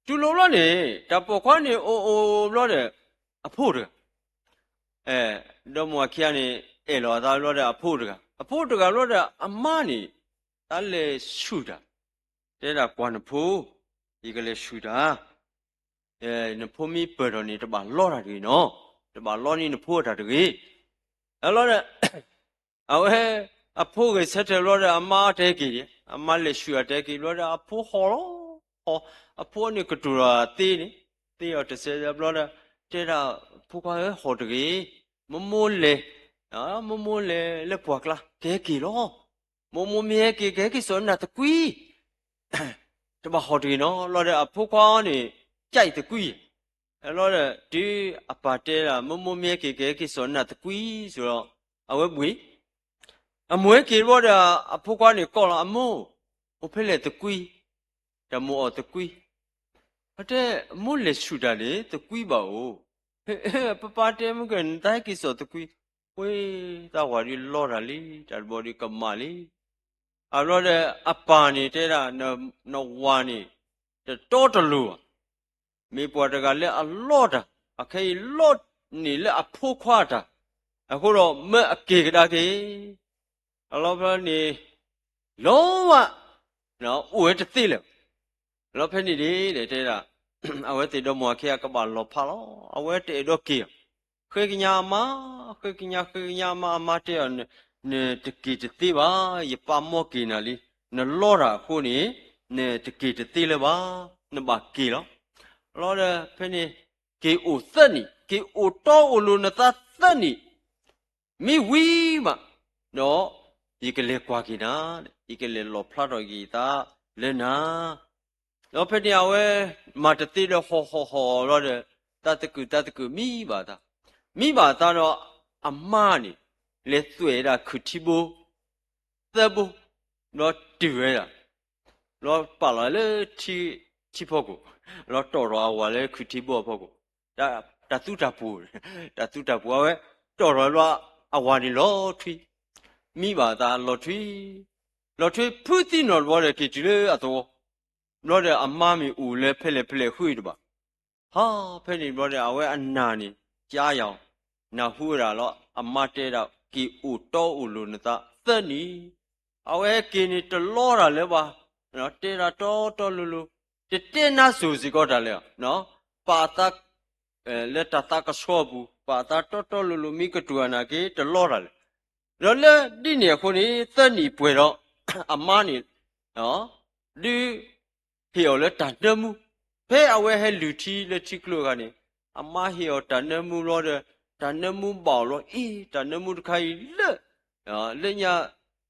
တူၢ်လိာ်ဘျီန့ၣ် တၢ်ပိာ်ခွါန့ၣ်အိၣ်အိၣ်ဘျီဒီး အဖိတဂၤ ဒီမါဝၤခံဂၤန့ၣ် အဲၣ်လီၤအသးဘျီဒီးအဖိတဂၤ, အဖိတဂၤဘျီဒီး အမါန့ၣ် တၢ်လဲၤဆူၣ်တၢ်, တဲဒၣ်ကွၢ်နဖိ, ယကလဲၤဆူၣ်တၢ်, နဖိမ့ၢ်ပၢၢ်ထီၣ်န့ၣ် တဘၣ်လီတၢ်တဂ့ၤနီၤ, တဘၣ်လီန့ၢ်နဖိအတၢ်တဂ့ၤ. အလီၤဒီး အဝဲ အဖိဂဲၤဆၢထၢၣ်ဘျီဒီး အမါတဲက့ၤ, အမါလဲၤဆူၣ်အတဲက့ၤဘျီဒီး အဖိဟီၣ်လီၤ, ဟီၣ်, အဖိန့ၣ်ကတိၤဒီးသ့န့ၣ်, သ့အီၤတစဲးဘျီဒီး တဲဒၣ်ဖိခွါဧၢ ဟီၣ်တဂ့ၤ, မိၢ်မိၢ်လဲၤ, မိၢ်မိၢ်လဲၤလၢပှၢ်ကျါ ကဟဲက့ၤလီၤ, မိၢ်မိၢ်မ့ၢ်ဟဲက့ၤ ကဟဲက့ၤစိာ်နၤသကွံ တဘၣ်ဟီၣ်တဂ့ၤနီၤ, လီၤဒီးအဖိခွါန့ၣ် ကၠဲးသကွံ, လီၤဒီးတုၤအပၢ်တဲဒၣ် မိၢ်မိၢ်မ့ၢ်ဟဲက့ၤ ကဟဲက့ၤစိာ်နၤသကွံ ဆိဒီး အဝဲဘှံး, အမိၢ်ဟဲက့ၤဘျီဒီး အဖိခွါန့ၣ်ကိးလီၤ အမိၢ်, အိၣ်ဖဲလဲၣ်သကွံ, တၢ်မိၢ်အီၣ်သကွံ, အတဲ မိၢ်လဲၤဆူၣ်တၢ်န့ၣ် သကွံဘၣ်အိၣ်, ပၢ်ပၢ်တဲမုၢ်ကဲ နတၢ်ဟဲက့ၤစိာ်သကွံ, ဝ့ၢ် သးဝၤဒုးလီတၢ်လံ, တၢ်တဘီဒုးကမၣ်လံ. အဘျီဒီး အပၢ်န့ၣ်တဲဒၣ် နဝၤန့ၣ် တတီတလိၤဘၣ်, မ့ၢ်ပှၤတဂၤလၢအလီတၢ်, အခဲအံၤလီန့ၢ်လၢအဖိခွါတၢ်, အဃိဒီးမၢအက့ၤကဒါက့ၤ အလီၤဖဲန့ၣ် လီၤဝဲ, အိၣ်ဝဲတသ့လၢၤ. လီၤဖဲန့ၣ်ဒ်လဲၣ်တဲဒၣ်, အဝဲသ့ၣ်ဒီမါဝၤခံဂၤကဘၣ်လီၤဖးလီၤ, အဝဲတအဲၣ်ဒိးက့ၤ, ဃ့ကညးအမါ, ဃ့ကညး ဃ့ကညးအမါ, အမါတဲအီၤ, နတက့ၤတသ့ဘၣ်, ယပၢ်မၢက့ၤနၤလံ, နလီတၢ်အဃိန့ၣ် နတက့ၤတသ့လၢၤဘၣ်, နဘၣ်က့ၤလီၤ. လီၤဒီးဖဲန့ၣ် က့ၤအိၣ်သၢနံၣ်, က့ၤအိၣ်တီအိၣ်လိၤနသးသၢနံၣ်, မ့ၢ်ဝံၤမး ဒီးယကလဲၤကွၢ်က့ၤနၤ, ယကလဲၤလီၣ်ဖျါထီၣ်က့ၤယသးလၢနၤ. ဒီးဖဲန့ၣ်အဝဲ မၤတသ့ဒီးဟီၣ်ဟီၣ်ဟီၣ်လီၤဒီး သးသကုၤသးသကုၤမံဘၣ်အသး, မံဘၣ်အသးဒီးအမါန့ၣ် လဲၤသွဲၣ်ဒၣ်ခုၣ်ထံဘိ သၢဘိ, ဒီးတုၤဝဲဒၣ် လီၤပာ်လီၤလၢထံဖီခိၣ်, လီၤတီၢ်ထီၣ်အဝၤလၢခုၣ်ထံဘိအဖီခိၣ်, တၢ်သူတၢ်ပူၤ, တၢ်သူတၢ်ပူၤ အဝဲတီၢ်ထီၣ်လီၤအဝၤန့ၣ်လီၤထွံ, မံဘၣ်အသးလီၤထွံ, လီၤထွံဖုသံနီၣ်တဘျီဒီး က့ၤတုၤလၢအသဝီ, ဘျီဒီးအမါမ့ၢ်အိၣ်လၢဖဲလဲၣ်ဖဲလဲၣ်ဃုတဘၣ်. ဟါ, ဖဲန့ၣ်ဘျီဒီး အဝဲအနၢ်န့ၣ် ကၠါယၤ, နၢ်ဟူဝဲဒၣ်လီၤ. အမါတဲဒၣ် က့ၤအိၣ်တီအိၣ်လိၤနသးသၢနံၣ်, အဝဲဟဲက့ၤန့ၣ်တလီတၢ်လၢၤဘၣ်, တဲဒၣ်တီတီလိၤလိၤ, တတဲနါစိၤစ့ၢ်ကီးတၢ်လဲၣ်, ပာ်အသး လၢတၢ်သးကဆှီအပူၤ ပာ်အသးတီတီလိၤလိၤ မ့ၢ်ကတိၤအနၢ်က့ၤတလီတၢ်လဲၣ်. ဒီးလၢဒ်န့ၣ်အဃိန့ၣ် သၢနံၣ်ပှဲၤဒီး အမါန့ၣ် ဒုးဟ့ၣ်အီၤလၢတၢ်နၢမူ, ဖဲအဝဲဟဲလုၢ်ထံလၢထံကျိအခါန့ၣ် အမါဟ့ၣ်အီၤတၢ်နၢမူဘျီဒီး တၢ်နၢမူဘၣ်အီၤလီၤ. အ့ တၢ်နၢမူတခါအံၤလၢ လၢညါ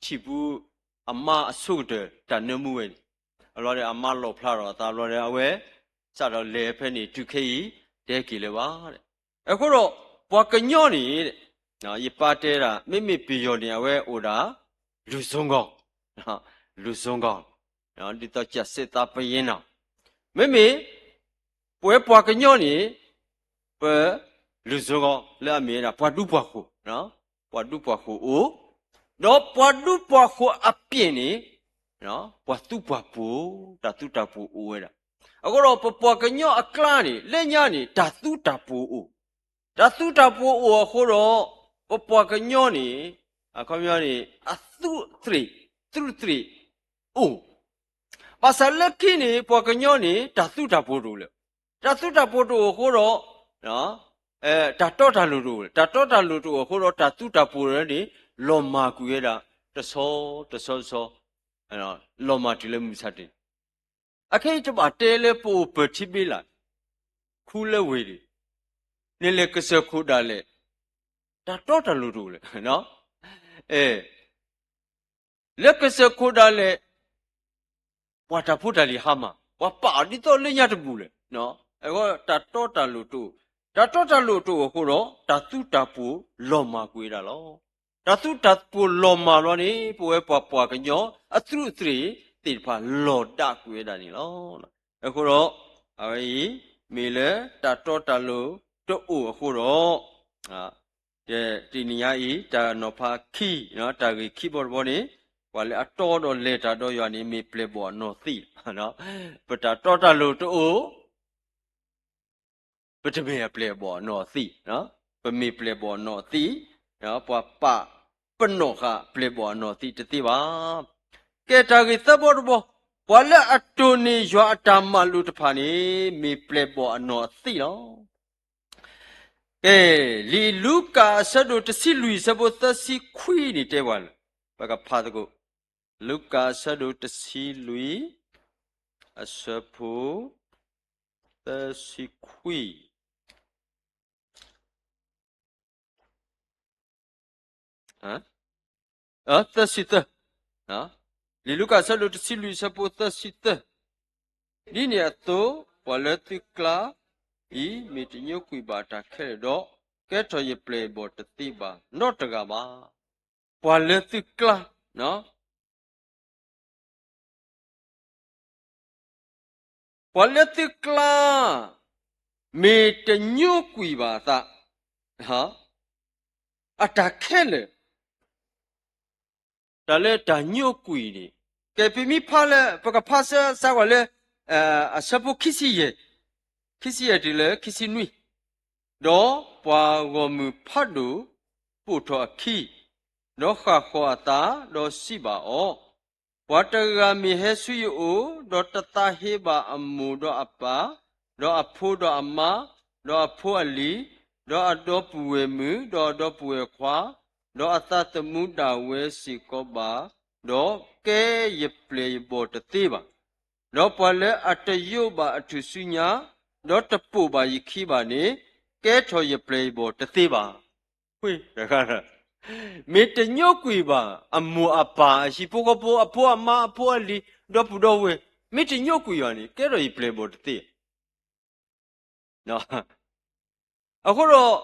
ထံၣ်ပူၤ အမါအဆိကတၢၢ်တၢ်နၢမူဝဲန့ၣ်, အလီၤဒီးအမါလီၣ်ဖျါထီၣ်အသးဘျီဒီး အဝဲ စးထီၣ်လဲၤဖဲန့ၣ်တုၤခဲအံၤ တဟဲက့ၤလၢၤဘၣ်. အဃိဒီး ပှၤကညီန့ၣ် ယပာ်တဲဒၣ် မ့မ့ၢ်ပယီၤန့ၣ် အဝဲအိၣ်ဒၣ် လူ့စွန်းကော်, လူ့စွန်းကော်, ဒ်သိး ကျားစစ်သားပယီၤနီၤ, မ့မ့ၢ် ပဝဲပှၤကညီန့ၣ် ပ လူ့စွန်းကော် လၢအမ့ၢ်ဝဲဒၣ် ပှၤဒူပှၤဃိၤ, ပှၤဒူပှၤဃိၤအိၣ်, ဒီးပှၤဒူပှၤဃိၤအပျဲၢ်န့ၣ် ပှၤသူပှၤပှိၤ, တၢ်သူတၢ်ပှိၤအိၣ်ဝဲဒၣ်. အဃိဒီး ပပှၤကညီအကျါန့ၣ် လၢညါန့ၣ် တၢ်သူတၢ်ပှိၤအိၣ်, တၢ်သူတၢ်ပှိၤအိၣ်အဃိဒီး ပပှၤကညီန့ၣ် အခီပညီန့ၣ် အသူးသ့ၣ်, သူးသ့ၣ်အိၣ်, ဘၣ်ဆၣ်လၢခံန့ၣ် ပှၤကညီန့ၣ် တၢ်သူတၢ်ပှိၤတအိၣ်လၢၤ. တၢ်သူတၢ်ပှိၤတအိၣ်အဃိဒီး တၢ်တီတၢ်လိၤတအိၣ်လၢၤ. တၢ်တီတၢ်လိၤတအိၣ်အဃိဒီး တၢ်သူတၢ်ပှိၤန့ၣ် လီၤမၢ်ကွံာ်ဝဲဒၣ် တဆီတဆီတဆီ, လီၤမၢ်တုၤလၢမုၢ်ဆါတနံၤ, အခဲအံၤတဘၣ်တဲလၢပအိၣ်ပၢၢ်ထံဘ့လး, ခူလၢဝ့ၢ်ဒံး, နလဲၤကစၢၢ်ခိၣ်ဒၣ်လဲာ်, တၢ်တီတၢ်လိၤတအိၣ်လၢၤ. လၢကစၢၢ်ခိၣ်ဒၣ်လဲာ် ပှၤတၢ်ဖိတၢ်လံၤဟါမၢ်, ပှၤပာ်အီၤဒ်သိးလၢညါတဘူၣ်လဲၣ်. အဃိတၢ်တီတၢ်လိၤတအိၣ်, တၢ်တီတၢ်လိၤတအိၣ်အဃိဒီး တၢ်သူတၢ်ပှိၤလီၤမၢ်ကွံာ်ဝဲဒၣ်လီၤ. တၢ်သူတၢ်ပှိၤလီၤမၢ်လီၤန့ၣ် ပဝဲပှၤပှၤကညီအသူးအသ့ၣ်သ့ၣ်တဖၣ် လီၤဒၣ်ကွံာ်ဝဲဒၣ်န့ၣ်လီၤ. အဃိဒီး အဝဲအံၤ မ့ၢ်လၢတၢ်တီတၢ်လိၤတအိၣ်အဃိဒီး တနံၤညါအံၤ တၢ်နီၤဖးခံ, တၢ်ဂ့ၢ်ခံဘီတဘီန့ၣ် ပှၤလၢအတီဒီးလဲၤတၢ်ဒီးယွၤန့ၣ် မ့ၢ်ပျဲၢ်ဘီၣ်အနီၢ်သံလီၤ. ပတၢ်တီတၢ်လိၤတအိၣ် ပတမ့ၢ်အပျဲၢ်ဘီၣ်အနီၢ်သံ, ပမ့ၢ်ပျဲၢ်ဘီၣ်အနီၢ်သံ, ပှၤပာ်ပနီၣ်ဃာ်ပျဲၢ်ဘီၣ်အနီၢ်သံတသ့ဘၣ်. ကဲတၢ်ဂ့ၢ်သၢဘီတဘီ, ပှၤလၢအတိၢ်န့ၢ်ယွၤအတၢ်မၤလိာ်တဖၣ်န့ၣ် မ့ၢ်ပျဲၢ်ဘီၣ်အနီၢ်သံလီၤ. ကဲ, လံာ်လူၤကၣ်အဆၢဒိၣ်တဆံလွံၢ်အဆၢဖိသၢဆံခွံန့ၣ် တဲပှၤလၢ ပကဖးသကိး, လူၤကၣ်အဆၢဒိၣ်တဆံလွံၢ် အဆၢဖိ သၢဆံခွံ, သၢဆံသၢ, လံာ်လူၤကၣ်အဆၢဒိၣ်တဆံလွံၢ်အဆၢဖိသၢဆံသၢ, ဒ်န့ၣ်အသိး ပှၤလၢသုကျါအံၤ မ့ၢ်တညိကွံာ်ဘၣ်တၢ်ခဲလၢာ်ဒီး ကဲထီၣ်ယပျဲၢ်ယဘီၣ်တသ့ဘၣ် နီတဂၤဘၣ်. ပှၤလၢသုကျါ, ပှၤလၢသုကျါ မ့ၢ်တညိကွံာ်ဘၣ်အသး အတၢ်ခဲလၢာ်, တၢ်လၢတၢ်ညိကွံာ်န့ၣ်, ကဲ ပမ့ၢ်ဖးလၢ ပကဖးစၢၤစးကွၢ်လၢ အဆၢဖိခံဆံယဲၢ်, ခံဆံယဲၢ်တုၤလၢခံဆံနွံ, ဒီးပှၤဂီၢ်မုၢ်ဖးဒိၣ်ပိာ်ထီၣ်အခံ, ဒီးဃၣ်ဃီၤအသး, ဒီးစံးဘၣ်အီၤ, ပှၤတဂၤမ့ၢ်ဟဲဆူယအိၣ်, ဒီးတသးဟ့ဘၣ်အမိၢ်ဒီးအပၢ်, ဒီးအဖိဒီးအမါ, ဒီးအဖိအလံၤ, ဒီးအဒီပုၢ်ဝဲၢ်မုၣ်, ဒီးအဒီပုၢ်ဝဲၢ်ခွါ, ဒီးအသးသမူဒၣ်ဝဲစ့ၢ်ကီးဘၣ်, ဒီးကဲယပျဲၢ်ယဘီၣ်တသ့ဘၣ်. ဒီးပှၤလၢအတယိးဘၣ်အထူၣ်စုညါ, ဒီးတပိာ်ဘၣ်ယခံဘၣ်န့ၣ်, ကဲထီၣ်ယပျဲၢ်ယဘီၣ်တသ့ဘၣ်. ဃ့တဂၤ, မ့ၢ်တညိကွံာ်ဘၣ် အမိၢ်အပၢ် အဟံၣ်ဖိဃီဖိ အဖိအမါ အဖိအလံၤ ဒီပုၢ်ဒီဝဲၢ်, မ့ၢ်တညိကွံာ်ဘၣ်န့ၣ် ကဲထီၣ်ယပျဲၢ်ယဘီၣ်တသ့. အဃိဒီး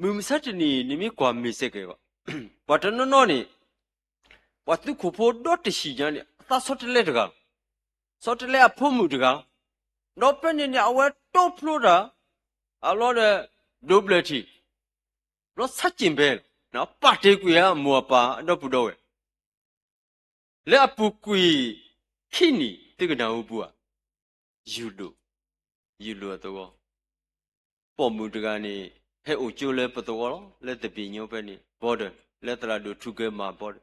မုၢ်မဆါတနံၤ နမ့ၢ်ကွၢ်မ့ၢ်စ့ၢ်ကီးဘၣ်, ပှၤတနီၤနီၤန့ၣ် ပှၤသုးခိၣ်ဖိဒီတဟံၣ်ညါန့ၣ် အသးဆီတလဲတဂၤလီၤ. ဆီတလဲအဖိမုၣ်တဂၤလီၤ. ဒီးဖဲန့ၣ်န့ၣ် အဝဲတီဖျိတၢ် အလီၢ်ဒီး ဒိးဘျၢထံၣ် ဘျီဆါက့ၣ်ဘဲလီၤ. ပာ်တ့ၢ်ကွံာ်အမိၢ်အပၢ်အဒီပုၢ်ဒီဝဲၢ် လၢအပူၤကွံာ်ခံနံၣ်သုကနၢ်ဟူပူၤဧါ, ယူၤဒိၣ်, ယူၤဒိၣ်အသဝီ, ပိာ်မုၣ်တဂၤန့ၣ် ဟဲအိၣ်ကၠိလၢပသဝီလီၤ, လၢသဘ့ၣ်ညိဖဲန့ၣ် border, လၢသရၣ်ဒိၣ်ထူကဲမၤ border,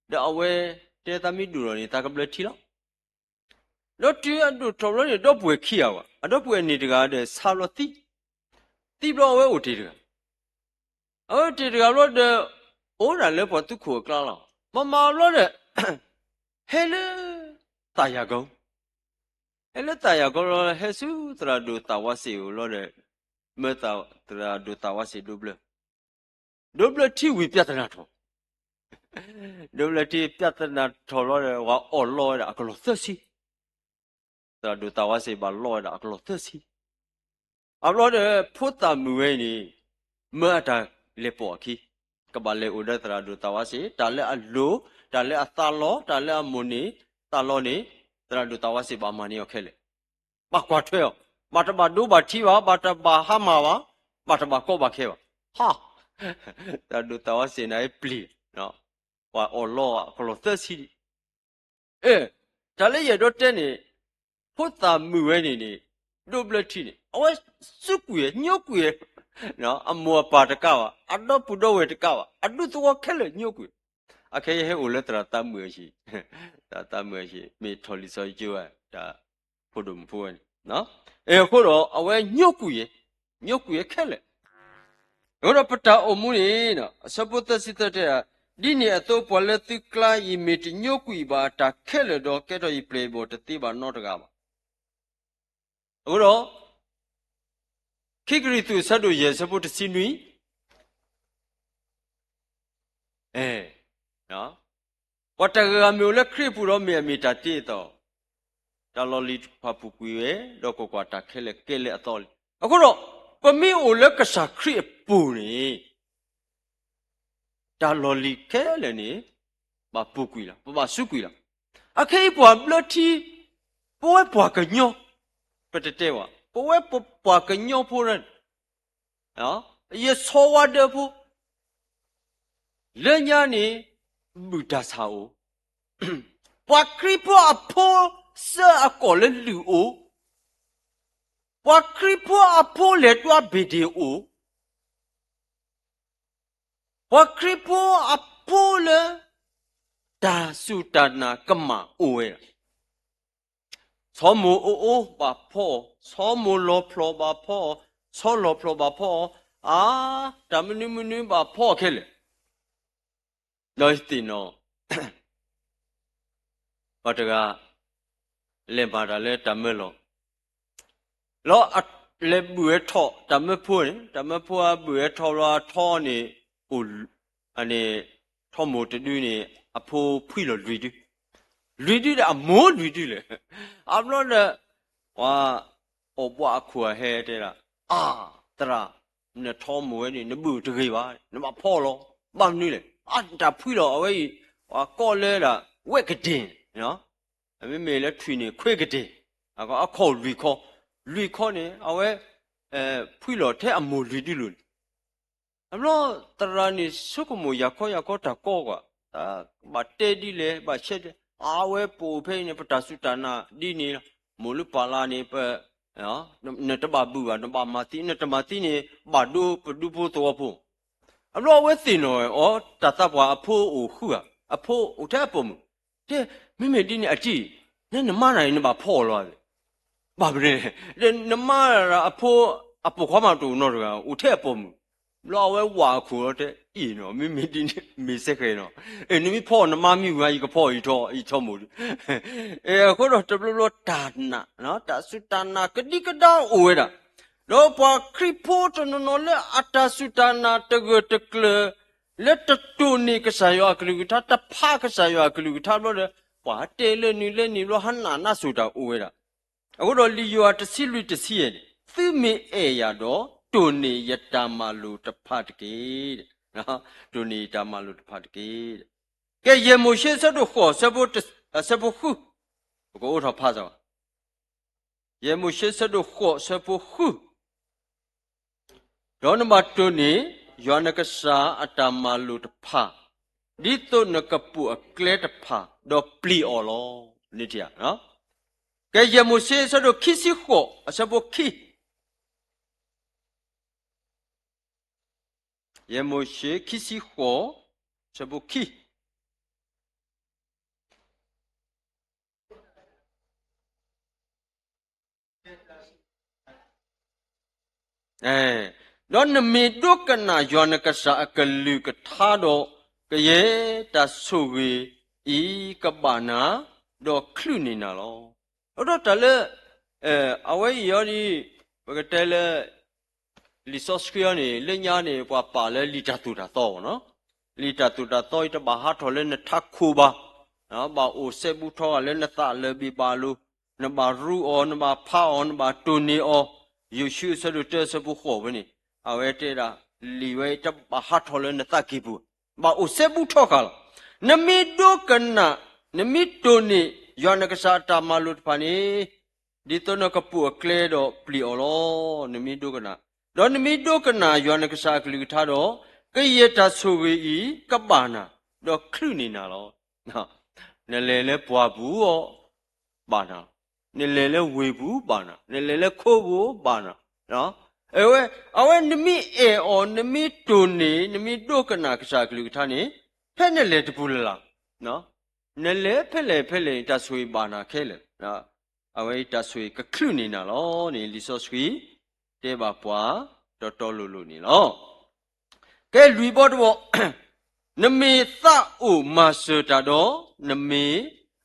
ဒီးအဝဲတဲသးမ့ၢ်ဒိၣ်ထီၣ်န့ၣ် သးကဘျၢထံလီၤ. ဒီးတုၤအဒိၣ်ထီၣ်ဘျီန့ၣ် ဒီပုၢ်ဝဲၢ်ခံဂၤဘၣ်, အဒီပုၢ်ဝဲၢ်န့ၣ်တဂၤဒီးဆါဘျီသံ, သံဘျီအဝဲအိၣ်တ့ၢ်တဂၤ အဝဲတ့ၢ်တဂၤဘျီဒီး အိၣ်ဒၣ်လၢပှၤသူခိၣ်အကျါလီၤ. မၤမၤဘျီဒီး ဟဲလၢသးယၤကီ, ဟဲလၢသးယၤကီလီၤ, ဟဲဆူသရၣ်ဒိၣ်သးဝါစ့ၣ်အအိၣ်လီၤဒီး မၢသရၣ်ဒိၣ်သးဝါစ့ၣ်ဒိးဘျၢ, ဒိးဘျၢထံဝံၤ ပြဿနာထီၣ်, ဒိးဘျၢထံ ပြဿနာထီၣ်လီၤဒီး ပှၤအီၣ်လီဝဲဒၣ်အကလီၢ်သၢဆံ သရၣ်ဒိၣ်သးဝါစ့ၣ်ဘၣ်လီဝဲဒၣ်အကလီၢ်သၢဆံ, အဘျီဒီး ဖိသၣ်မုၣ်ဝဲအံၤန့ၣ် မၢအတၢ်လဲၤပိာ်အခံ, ကဘၣ်လဲၤအိၣ်ဒီးသရၣ်ဒိၣ်သးဝါစ့ၣ်, တၢ်လၢအလိၤ, တၢ်လၢအသးလီ, တၢ်လၢအမိၣ်န့ၢ်သးလီန့ၣ် သရၣ်ဒိၣ်သးဝါစ့ၣ်ဘၣ်မၤန့ၢ်အီၤခဲလၢာ်, ဘၣ်ကွၢ်ထွဲအီၤ, ဘၣ်တဘၣ်ဒိဘၣ်ထံးဘၣ်, ဘၣ်တဘၣ်ဟါမၢ်ဘၣ်, ဘၣ်တဘၣ်ကီဘၣ်ခဲဘၣ်, ဟါ, သရၣ်ဒိၣ်သးဝါစ့ၣ်န့ၣ်ပျံၤ, ပှၤအီၣ်လီအကလီၢ်သၢဆံဒံး အဲ, တၢ်လၢယအဲၣ်ဒိးတဲန့ၣ်, ဖိသၣ်မုၣ်ဝဲန့ၣ်န့ၣ်, ဒိးဘျၢထံန့ၣ် အဝဲစူးကွံာ်ညိကွံာ်, အမိၢ်အပၢ်တကးဘၣ်, အဒီပုၢ်ဒီဝဲၢ်တကးဘၣ်, အဒူသဝီခဲလၢာ်ညိကွံာ်, အခဲအံၤဟဲအိၣ်လၢသရၣ်သးမုၣ်အဟံၣ်, သရၣ်သးမုၣ်အဟံၣ် မ့ၢ်ထီၣ်လံာ်စီဆှံကၠိဝဲ တၢ်ဖိဒိၣ်မုၣ်ဖိဝဲန့ၣ်, အဃိဒီးအဝဲညိကွံာ်, ညိကွံာ်ခဲလၢာ် အဃိဒီးပတၢ်အိၣ်မူန့ၣ်, အဆၢဖိသၢဆံသၢတဲ, ဒ်န့ၣ်အသိး ပှၤလၢသုကျါယမ့ၢ်တညိကွံာ်ဘၣ်အတၢ်ခဲလၢာ်ဒီး ကဲထီၣ်ယပျဲၢ်ယဘီၣ်တသ့ဘၣ်နီတဂၤဘၣ်. အဃိဒီး ခံကရံၣ်သူး အဆၢဒိၣ်ယဲၢ် အဆၢဖိတဆံနွံ, အဲ ပှၤတဂၤဂၤမ့ၢ်အိၣ်လၢခရံာ်အပူၤဒီး မ့ၢ်အမ့ၢ်တၢ်တ့အသိး, တၢ်လီၢ်လံၤတဖၣ်ပူၤကွံာ်ဝဲ, ဒီးကွၢ်ကွၢ်တၢ်ခဲလၢာ်ကဲလၢအသီလံ. အဃိဒီး ပမ့ၢ်အိၣ်လၢကစၢ်ခရံာ်အပူၤန့ၣ် တၢ်လီၢ်လံၤခဲလၢာ်န့ၣ် ဘၣ်ပူၤကွံာ်လီၤ, ပဘၣ်စူးကွံာ်လီၤ. အခဲအံၤပှၤဘျၢထံ, ပဝဲပှၤကညီ, ပတတဲဘၣ်, ပဝဲပှၤကညီဖိန့ၣ် ယဆီဝါဒၢဖိ, လၢညါန့ၣ် ဘုၣ်တၢ်ဆၣ်အိၣ်, ပှၤခရံာ်ဖိအဖိစၢအကီၢ်လၢလုၢ်အိၣ်, ပှၤခရံာ်ဖိအဖိလဲၤတွါဘ့ၣ်ဒ့ၣ်အိၣ်, ပှၤခရံာ်ဖိအဖိလၢ တၢ်စူၢ်တၢ်နာ်ကမၣ်အိၣ်ဝဲဒၣ် ဆီမိၢ်အိၣ်အိၣ်ဘၣ်ဖီအီၤ, ဆီမိၢ်လီၤဖျိးဘၣ်ဖီအီၤ, ဆီလီၤဖျိးဘၣ်ဖီအီၤ, အါ, တၢ်မနုၤမနုၤဘၣ်ဖီအီၤခဲလၢာ်, ဒီးယသ့ၣ်နီၣ် ပှၤတဂၤ လဲၤမၤတၢ်လၢတၢ်မၢလီၤ, လီၤလဲၤဘုၣ်ဝဲထီၣ်တၢ်မၢဖိန့ၣ်, တၢ်မၢဖိအဘုၣ်ဝဲထီၣ်လီၤအထီန့ၣ်, အိၣ်, န့ၣ်, ထီမိၢ်တဒုန့ၣ် အဖိဖှံလီၤလွံၢ်ဒု, လွံၢ်ဒုဒီးအမိၢ်လွံၢ်ဒုလဲၣ်, အဘျီဒီး ပှၤအီၣ်ဘှးအခိၣ်အဟဲတဲဒၣ်, အါ, သရၣ်, နထီမိၢ်ဝဲန့ၣ် နဘုၣ်တဂ့ၤဘၣ်, နဘၣ်ဖီလီၤ, ဘၣ်မနုၤလဲၣ်, အါ, တၢ်ဖှံလီၤအဝဲအံၤ, ပှၤကိးလၢဒၣ် ဝဲၣ်ကဒ့ၣ်, မ့မ့ၢ်လၢထွံၣ်န့ၣ် ခွ့ကဒ့ၣ်, အခီၣ်လွံၢ်ခီ, လွံၢ်ခီန့ၣ် အဝဲ ဖှံလီၤထဲအမိၢ်လွံၢ်ဒုလိၤန့ၣ်, အဘျီသရၣ်န့ၣ်ဆိကမိၣ်ယၤခီယၤခီတၢ်ကီကွၢ်, ဘၣ်တဲဒ်လဲၣ် ဘၣ်ဆဲဒ်လဲၣ်, အဝဲပအိၣ်ဖဲအံၤန့ၣ် ပတၢ်စူၢ်တၢ်နာ်ဒ်န့ၣ်လီၤ, မိၢ်လၢပၢ်လၢ်န့ၣ် ပ နတဘၣ်ဘုၣ်ဘၣ်, နဘၣ်မၤသံ, နတမၤသံန့ၣ် ဘၣ်ဒိပဒူဖိသဝီဖိ, အဘျီအဝဲသ့ၣ်နီၣ်ဝဲအီၤ, တၢ်သးပှၢ်အဖိအိၣ်ဃုဧါ, အဖိအိၣ်ထဲအပိာ်မုၣ်, တဲ, မ့မ့ၢ်ဒ်န့ၣ်အတံၤ, နမါနၤအံၤနဘၣ်ဖီအီၤလီၤ, ဘၣ်မနုၤလဲၣ်, နမါအဖိအပိာ်ခွါမးတအိၣ်နီတဂၤ, အိၣ်ထဲအပိာ်မုၣ်, ဘျီအဝဲဝးအခိၣ်လီၤတဲ, အံၤနီၣ် မ့မ့ၢ်ဒ်န့ၣ် မ့ၢ်စဲဃဲၤနီၣ်, နမ့ၢ်ဖီအီၤနမါမံဝဲ ယကဖီအီၤယထီမိၢ်, အဃိဒီးတဘျီဘျီတၢ်နာ်, တၢ်စူၢ်တၢ်နာ်ကဒံကဒါအိၣ်ဝဲဒၣ်, ဒီးပှၤခရံာ်ဖိတနီၤနီၤလၢအတၢ်စူၢ်တၢ်နာ်တဂၢၢ်တကျၢၤ လၢတတိၢ်န့ၢ်ကစၢ်ယွၤအကလုၢ်ကထါ, တဖးကစၢ်ယွၤအကလုၢ်ကထါဘျီဒီး ပှၤဟးတဲလၢနုၤလၢနံၤဘျီ ဟးနာ်နါစိၤတၢ်အိၣ်ဝဲဒၣ်, အဃိဒီးလံာ်ယိၤဟၣ်တဆံလွံၢ်တဆံယဲၢ်န့ၣ်, သုမ့ၢ်အဲၣ်ယၤဒီး တိၢ်န့ၢ်ယတၢ်မၤလိာ်တဖၣ်တက့ၢ်, တိၢ်န့ၢ်ယတၢ်မၤလိာ်တဖၣ်တက့ၢ်, ကဲ ယဲၢ်မိၤၡ့အဆၢဒိၣ်ဃိး အဆၢဖိဃု, ပကအိးထီၣ်ဖးစၢၤဘၣ်, ယဲၢ်မိၤၡ့အဆၢဒိၣ်ဃိး အဆၢဖိဃု, ဒီးနဘၣ်တိၢ်န့ၢ် ယွၤနကစၢ်အတၢ်မၤလိာ်တဖၣ်, ဒ်သိးနကပိာ်အကျဲတဖၣ်, ဒီးပျံၤအီၤလီၤ. န့ၣ်တဧါ. ကဲ ယဲၢ်မိၤၡ့ အဆၢဒိၣ်ခံဆံဃိး အဆၢဖိခံ, ယဲၢ်မိၤၡ့ ခံဆံဃိး အဆၢဖိခံ. ဒီးနမ့ၢ်ဒိကနၣ်ယွၤနကစၢ်အကလုၢ်ကထါဒီး, ကယဲၢ်တၢ်ဆိၣ်ဂ့ၤအံၤကဘၣ်နၤ, ဒီးချုးန့ၢ်နၤလီၤ. အဃိဒီးတၢ်လၢ အဝဲအံၤအီၤဒ် ပကတဲလၢ လံာ်စီဆှံအီၤန့ၣ် လၢညါန့ၣ် ပှၤပာ်လၢလံာ်တၢ်သိၣ်တၢ်သီအီၤနီၤ. လံာ်တၢ်သိၣ်တၢ်သီအံၤတဘၣ်ဟးထီၣ်လၢနထးခိၣ်ဘၣ်, ဘၣ်အိၣ်စဲဘူးထီၣ်ဂၤလၢနသးလၢၤဘၣ်လိၤ, နဘၣ်ရူအီၤ, နဘၣ်ဖးအီၤ, နဘၣ်တိၢ်န့ၢ်အီၤ, ယိၤၡူအဆၢဒိၣ်တၢ အဆၢဖိဃိးဝဲန့ၣ် အဝဲတဲဒၣ် လံာ်ဝဲအံၤတဘၣ်ဟးထီၣ်လၢနသးကံၢ်ပူၤ, ဘၣ်အိၣ်စဲဘူးထီၣ်ဃာ်လီၤ. နမ့ၢ်ဒိကနၣ်, နမ့ၢ်တိၢ်န့ၢ် ယွၤနကစၢ်အတၢ်မၤလိာ်တဖၣ်န့ၣ် ဒ်သိးနကပိာ်အကျဲဒီးပျံၤအီၤလီၤ. နမ့ၢ်ဒိကနၣ်, ဒီးနမ့ၢ်ဒိကနၣ်ယွၤနကစၢ်အကလုၢ်ကထါဒီး, ကယဲၢ်တၢ်ဆိၣ်ဂ့ၤအံၤကဘၣ်နၤ, ဒီးချုးန့ၢ်နၤလီၤ. နလဲၤလၢပှၢ်ပူၤအီၤ ဘၣ်နၤ, နလဲၤလၢဝ့ၢ်ပူၤဘၣ်နၤ, နလဲၤလၢခိပူၤဘၣ်နၤ. အဝဲ, အဝဲနမ့ၢ်အဲၣ်အီၤ နမ့ၢ်တိၢ်န့ၢ် နမ့ၢ်ဒိကနၣ်ကစၢ်အကလုၢ်ကထါန့ၣ်, ဖဲနလဲၤတပူၤလၢ်လၢ် နလဲၤဖဲလဲၣ်ဖဲလဲၣ်န့ၣ် တၢ်ဆိၣ်ဂ့ၤဘၣ်နၤခဲလၢာ်, အဝဲအံၤတၢ်ဆိၣ်ဂ့ၤကချုးန့ၢ်နၤလီၤန့ၣ် လံာ်စီဆှံ တဲဘၣ်ပှၤ တီတီလိၤလိၤန့ၣ်လီၤ. ကဲလွံၢ်ဘီတဘီ, နမ့ၢ်သးအိၣ်မၤစၢၤတၢ်ဒီး, နမ့ၢ်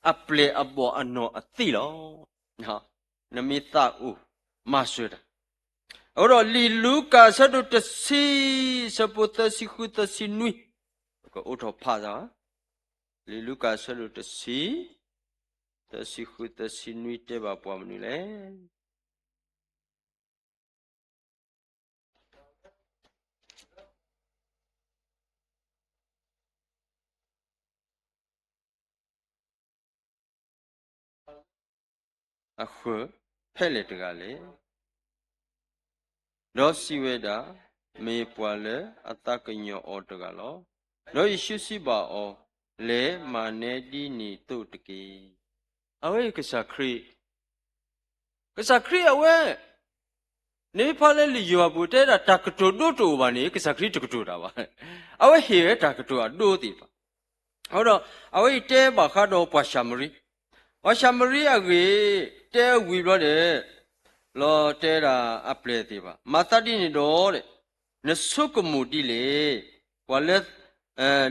အပျဲၢ်အဘီၣ်အနီၢ်အသံလီၤ. နမ့ၢ်သးအိၣ်မၤစၢၤတၢ်, အဃိဒီးလံာ်လူၤကၣ်အဆၢဒိၣ်တဆံ အဆၢဖိသၢဆံဃုသၢဆံနွံ, ပကအိးထီၣ်ဖးသး, လံာ်လူၤကၣ်အဆၢဒိၣ်တဆံ သၢဆံဃုသၢဆံနွံတဲဘၣ်ပှၤမနုၤလဲၣ်. အဃၢၤဖဲလဲၣ်တဂၤလဲၣ်. ဒီးစံးဝဲဒၣ်, မ့ၢ်ပှၤလၢအသးကညီၤအီၤတဂၤလီၤ. ဒီးယ့ၣ်ၡူးစံးဘၣ်အီၤ, လဲၤမၤနဲဒ်န့ၣ်သိးတက့ၢ်. အဝဲကစၢ်ခရံာ် ကစၢ်ခရံာ်အဝဲ နမ့ၢ်ဖးလၢလံာ်ယိၤဟၣ်ပူၤတဲဒၣ်တၢ်ကတိၤဒိတအိၣ်ဘၣ်န့ၣ် ကစၢ်ခရံာ်တကတိၤတၢ်ဘၣ်. အဝဲဟ့ၣ်ဝဲတၢ်ကတိၤအဒိသ့ၣ်တဖၣ်. အဃိဒီး အဝဲအံၤတဲဘၣ်ဃးဒီးပှၤၡၤမရံ, ပှၤၡၤမရံအဂ့ၢ် တဲဝံၤဘျီဒီး လီၤတဲဒၣ်အပျဲၢ်သ့ၣ်တဖၣ် မၤသးဒ်န့ၣ်ဒီး နဆိကမိၣ်ဒ်လဲၣ်. ပှၤလၢ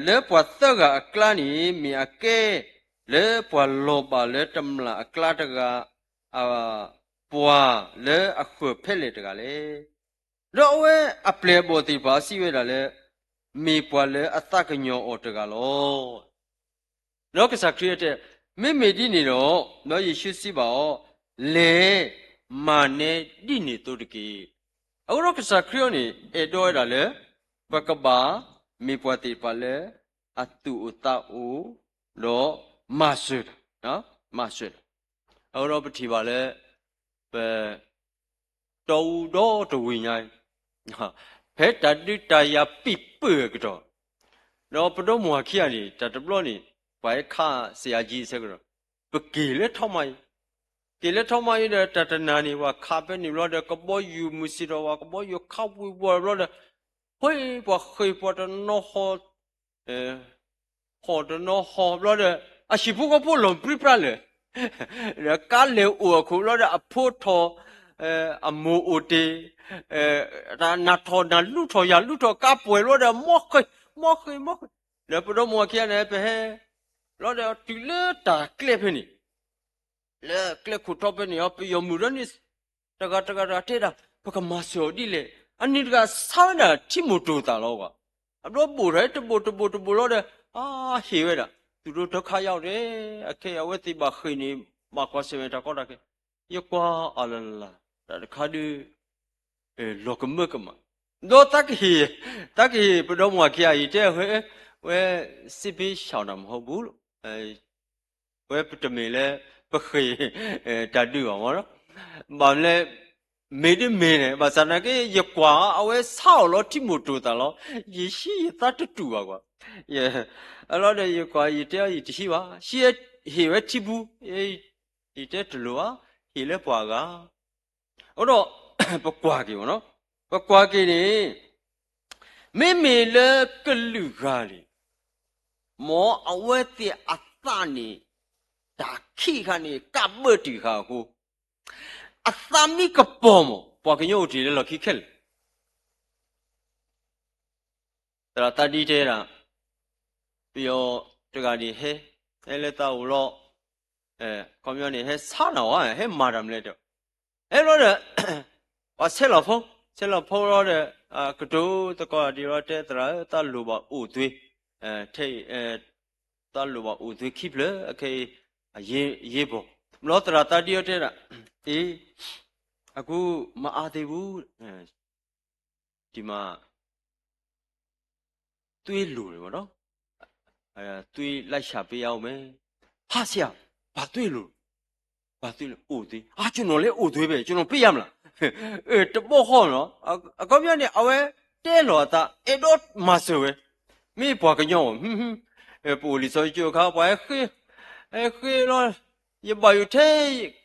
လၢပှၤသၢဂၤအကျါန့ၣ် မ့ၢ်အကဲ လၢပှၤလီၤဘၣ်လၢတမျာ်အကျါတဂၤ ပှၤလၢအဃၢၤဖဲလဲၣ်တဂၤလဲၣ်. ဒီးအဝဲအပျဲၢ်အဘီၣ်သ့ၣ်တဖၣ်စံးဝဲဒၣ်လၢ မ့ၢ်ပှၤလၢအသးကညီၤအီၤတဂၤလီၤ. ဒီးကစၢ်ခရံာ်အတဲ, မ့မ့ၢ်ဒ်န့ၣ်ဒီး, ဒီးယ့ၣ်ၡူးစံးဘၣ်အီၤ, လဲၤမၤနဲဒ်န့ၣ်သိးတက့ၢ်. အဃိဒီးကစၢ်ခရံာ်အီၤန့ၣ် အဲၣ်ဒိးဝဲဒၣ်လၢ ပကဘၣ်မ့ၢ်ပှၤသ့ၣ်တဖၣ်လၢ အသူၣ်အိၣ်သးအိၣ် ဒီးမၤစၢၤတၢ်, မၤစၢၤတၢ်. အဃိဒီးပထံၣ်ဘၣ်လၢ ပ တီအူဒီတဝံၤညါအံၤ, ဖဲတၢ်ဒုးတၢ်ယၤပံာ်ပၢၢ်အကတီၢ်, ဒီးပဒီမါဝၤခံဂၤန့ၣ် တၢ်တဘျီန့ၣ် ပှၤဟဲခးစယၤကံအဆၢကတီၢ်, ပက့ၤလၢထီမါအံၤ, က့ၤလၢထီမါအံၤဒီး တၢ်တနၤန့ၣ် ပှၤခးဖဲန့ၣ်ဘျီဒီး ကဘီယူၤမုၢ်စံးထီၣ်ဝဲ ကဘီယူၤခးဝံၤဝီၤဘျီဒီး ဟဲ ပှၤဃ့ၢ်ပှၤတနီၤဟီၣ် ဟီၣ်တနီၤဟီၣ်ဘျီဒီး အဟံၣ်ဖိဃီဖိလီၤပြံပြါလၢာ်, ဒီးကါလဲၤအိၣ်အခိၣ်ဘျီဒီး အဖိထီၣ် အမိၢ်အိၣ်တ့ၢ်, တၢ်နၤထီၣ်နၤလူထီၣ်ယၤလူထီၣ် ကါပှဲၤဘျီဒီး မီၢ်ဃ့ၢ် မီၢ်ဃ့ၢ် မီၢ်ဃ့ၢ်, ဒီးပဒီမါဝၤခံဂၤန့ၣ် ပဟဲ ဘျီဒီးတုၤလၢတၢ်ကျဲဖဲန့ၣ် လၢကျဲခိၣ်ထီဖဲန့ၣ် ပယီၤမုၣ်ဒီးန့ၣ် တဂၤတဂၤတဂၤတဲဒၣ် ပကမၤစၢၤအီၤဒ်လဲၣ်. အန့ၣ်တဂၤဆါဝဲဒၣ်ထံမိၢ်တိၢ်သးလီၤကွၢ်. အဘျီဘိၣ်တၢ်တဘိၣ်တဘိၣ်တဘိၣ်လီၤဒီး အဟ့ၣ်ဝဲဒၣ် သူၣ်ဒိၣ်တခါယါအီၤတဲ အခဲအံၤအဝဲသ့ၣ်ဘၣ်ဃ့ၢ်န့ၣ် ဘၣ်ကွၢ်ဆၢၣ်မဲာ်တၢ်ကီတၢ်ခဲ ယကွၢ်အလၢ်လၢ် တၢ်တခါဒုး လီၤကမၢကမၣ် ဒီးတၢ်ကဟ့ၣ် တၢ်ကဟ့ၣ်ပဒီမါဝၤခံဂၤအံၤတဲဝဲ ဝဲ စစ်ပေးရှောင်တာမဟုတ်ဘူးလို့ ဝဲပတမ့ၢ်လၢ ပဃ့ၢ် တၢ်ဒုးဘၣ်မ့ၢ်နီၤ ဘၣ်မနုၤလဲၣ် မ့ၢ်တမ့ၢ်န့ၣ် ဘၣ်ဆၣ်နာ်က့ ယကွၢ်အဝဲဆါအီၤလီၤထံမိၢ်တိၢ်သးလီၤ, ယဟံးယသးတတူာ်ဘၣ်ကွၢ်, အလီၤဒီးယကွၢ်ယတဲအီၤယတဟံးဘၣ်, ဟံးဝဲထံပူၤ, ယတဲတလိၣ်ဘၣ်, ဟံးလၢပှၤအဂၤ အဃိဒီး ပကွၢ်က့ၤမ့ၢ်နီၤ, ပကွၢ်က့ၤန့ၣ် မ့မ့ၢ်လၢကလုာ်ဂၤန့ၣ် မ်အဝဲသ့ၣ်အသးန့ၣ် တၢ်ခံးဃာ်န့ၣ် ကးဘၢတံၢ်ဃာ်အဃိ, အသးမံကပီၤမး ပှၤကညီအိၣ်တ့ၢ်လၢလီၢ်ခံခဲလၢာ် သရၣ်သးဒံတဲဒၣ်, ပယီၤတဂၤန့ၣ်ဟဲ, ဟဲလၢသးအိၣ်လီၤ, ခီပညီန့ၣ် ဟဲဆါနၤဝဲ ဟဲမၤတၢ်မနုၤလဲၣ်, ဟဲလီၤဒီး ပှၤဆဲးလီၤဖိ, ဆဲးလီၤဖိလီၤဒီး ကတိၤသကိးဒ်လီၤတဲသရၣ်ဧၢ သးလိၣ်ဘၣ်အိၣ်သွ့, ထဲအံၤ သးလိၣ်ဘၣ်အိၣ်သွ့ခံဖျၢၣ် အခဲအံၤ အရေးပေါ်, ဘျီသရၣ်သးဒံအီၤတဲဒၣ်, အ့ အခုမအါသေးဘူး, ဒီမှာ သွေးလိုတယ်ပေါ့နော်, သွေးလိုက်ရှာပေးရဦးမယ်, ဟာဆရာ, ဘာသွေးလိုလဲ, ဘာသွေးလဲ, အိၣ်သွေး, အာ ကျွန်တော်လည်းအိုသွေးပဲ, ကျွန်တော်ပေးရမလား, တဘီဃီနီၤ, အခီပညီန့ၣ် အဝဲတဲလီၤအသး အဲၣ်ဒိးမၤစၢၤဝဲ, မ့ၢ်ပှၤကညီ, ပအိၣ်လံာ်စီဆှံကၠိအခါ ပှၤဟဲဃ့, ဟဲဃ့လီၤ, ယဘၣ်ယိၣ်ထဲ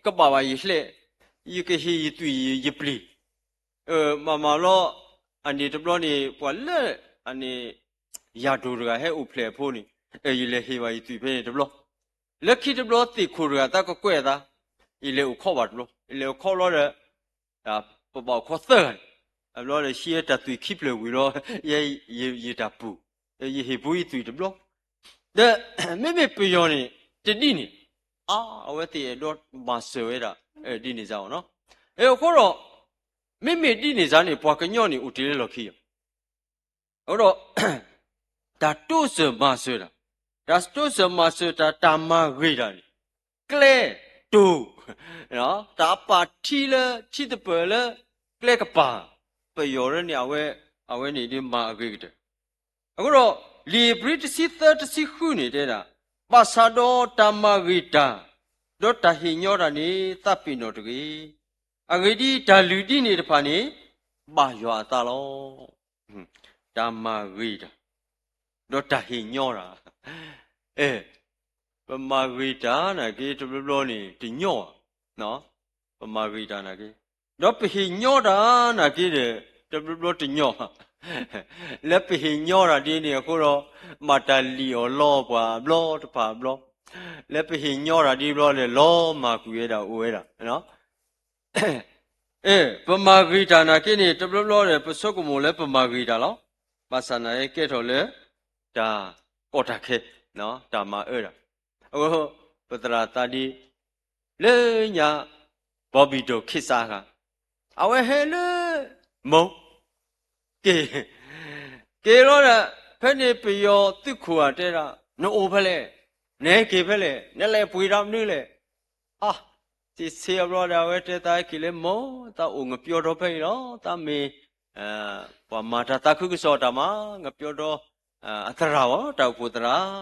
ကဘၣ်ဘၣ်ယဟျဲ, ယကဟ့ၣ်ယသွံၣ်ယပျံၤ မၤမၤဘျီ, အန့ၣ်တဘျီန့ၣ် ပှၤလၢ အန့ၣ် ယၤဒိၣ်တဂၤဟဲအိၣ်ဖျဲၣ်အဖိန့ၣ်, ယလဲၤဟ့ၣ်ဘၣ်ယသွံၣ်ဖဲန့ၣ်တဘျီ, လၢခံတဘျီသ့ၣ်ခိၣ်တဂၤသးကကွဲးအသး, ယလဲၤအိၣ်ခိးဘၣ်တဘျီ, ယလဲၤအိၣ်ခိးဘျီဒီး ပဘၣ်အိၣ်ခိးသၢဂၤန့ၣ်, အဘျီဒီး ဆံးတၢ်သွံၣ်ခံဖျၢၣ်ဝံၤလီၤ, ယဲ ယတၢ်ပူၤ, ယဟ့ၣ်ပူၤယသွံၣ်တဘျီ, ဒီး မ့မ့ၢ်ပယီၤန့ၣ် တဒ်န့ၣ်, အါ အဝဲသ့ၣ်အဲၣ်ဒိးမၤစၢၤဝဲဒၣ် ဒ်န့ၣ်စ့ၢ်ကီးနီၤ, အဃိဒီး မ့မ့ၢ်ဒ်န့ၣ်စ့ၢ်န့ၣ် ပှၤကညီန့ၣ်အိၣ်တ့ၢ်လၢလီၢ်ခံအီၤ အဃိဒီး တၢ်တိစၢၤမၤစၢၤတၢ်, တၢ်တိစၢၤမၤစၢၤတၢ် တၢ်မၤဂ့ၤတၢ်န့ၣ် ကျဲတိၤ, တၢ်ပာ်ထံလၢထံသပၢၤလၢကျဲကပၤ, ပယီၤရၢန့ၣ် အဝဲ အဝဲန့ၣ်ဒ်မၤအဂ့ၤကတၢၢ်, အဃိဒီး လံာ်ဧ့ၤဘြံၤတဆံသၢတဆံဃုန့ၣ်တဲဒၣ်, ဘၣ်ဆၣ်ဒီးတၢ်မၤဂ့ၤတၢ်, ဒီးတၢ်ဟ့ၣ်ညီတၢ်န့ၣ် သးပ့ၤနီၣ်တဂ့ၤ. အဂ့ၢ်ဒ်အံၤ, တၢ်လုၢ်ဒ်န့ၣ်တဖၣ်န့ၣ် ဘၣ်ယွၤအသးလီၤ. တၢ်မၤဂ့ၤတၢ်, ဒီးတၢ်ဟ့ၣ်ညီတၢ်, အဲ ပမၤဂ့ၤတၢ်နာ်က့ တဘျီဘျီန့ၣ် တညီဘၣ်, ပမၤဂ့ၤတၢ်နာ်က့, ဒီးပဟ့ၣ်ညီတၢ်နာ်က့ဒီး တဘျီဘျီတညီဘၣ်, လၢပဟ့ၣ်ညီတၢ်ဒ်န့ၣ်အဃိဒီး ဘၣ်တၢ်လံၣ်အီၤလီပှၤဘျီတဖၣ်ဘျီ, လၢပဟ့ၣ်ညီတၢ်ဒ်ဘျီဒီး လီၤမၢ်ကွံာ်ဝဲဒၣ်အိၣ်ဝဲဒၣ် အဲ ပမၤဂ့ၤတၢ်နာ်က့န့ၣ် တဘျီဘျီဒီး ပဆိကမိၣ်လၢပမၤဂ့ၤတၢ်လီၤ. ဘၣ်ဆၣ်နာ်က့ကဲထီၣ်လၢ တၢ်ကီတၢ်ခဲ, တၢ်မၤအၢတၢ်, အဃိ ပသရၣ်သးဒ် လၢညါ ဘီဘံၣ်ဒိၣ်ခ့စးဃာ်, အဝဲဟဲလၢ မိၢ် က့ၤ, က့ၤလီၤဒီး ဖဲန့ၣ်ပယီၤသုးခိၣ်ဧါတဲဒၣ် နအိၣ်ဖဲလဲၣ်, နဟဲက့ၤဖဲလဲၣ်, နလဲၤပှ့ၤတၢ်မနုၤလဲၣ်, အါ တဆံးအဘျီဒီး အဝဲတဲသးဟဲက့ၤလၢမိၢ် သးအိၣ်ငပျီဒီဖဲအံၤလီၤ, သးမ့ၢ် ပှၤမၤတၢ်သးခုကစီၣ်တၢ်မၤ ငပျီဒီ အသရၣ်ဝဲ တၢ်အိၣ်ဖှိၣ်သရၣ်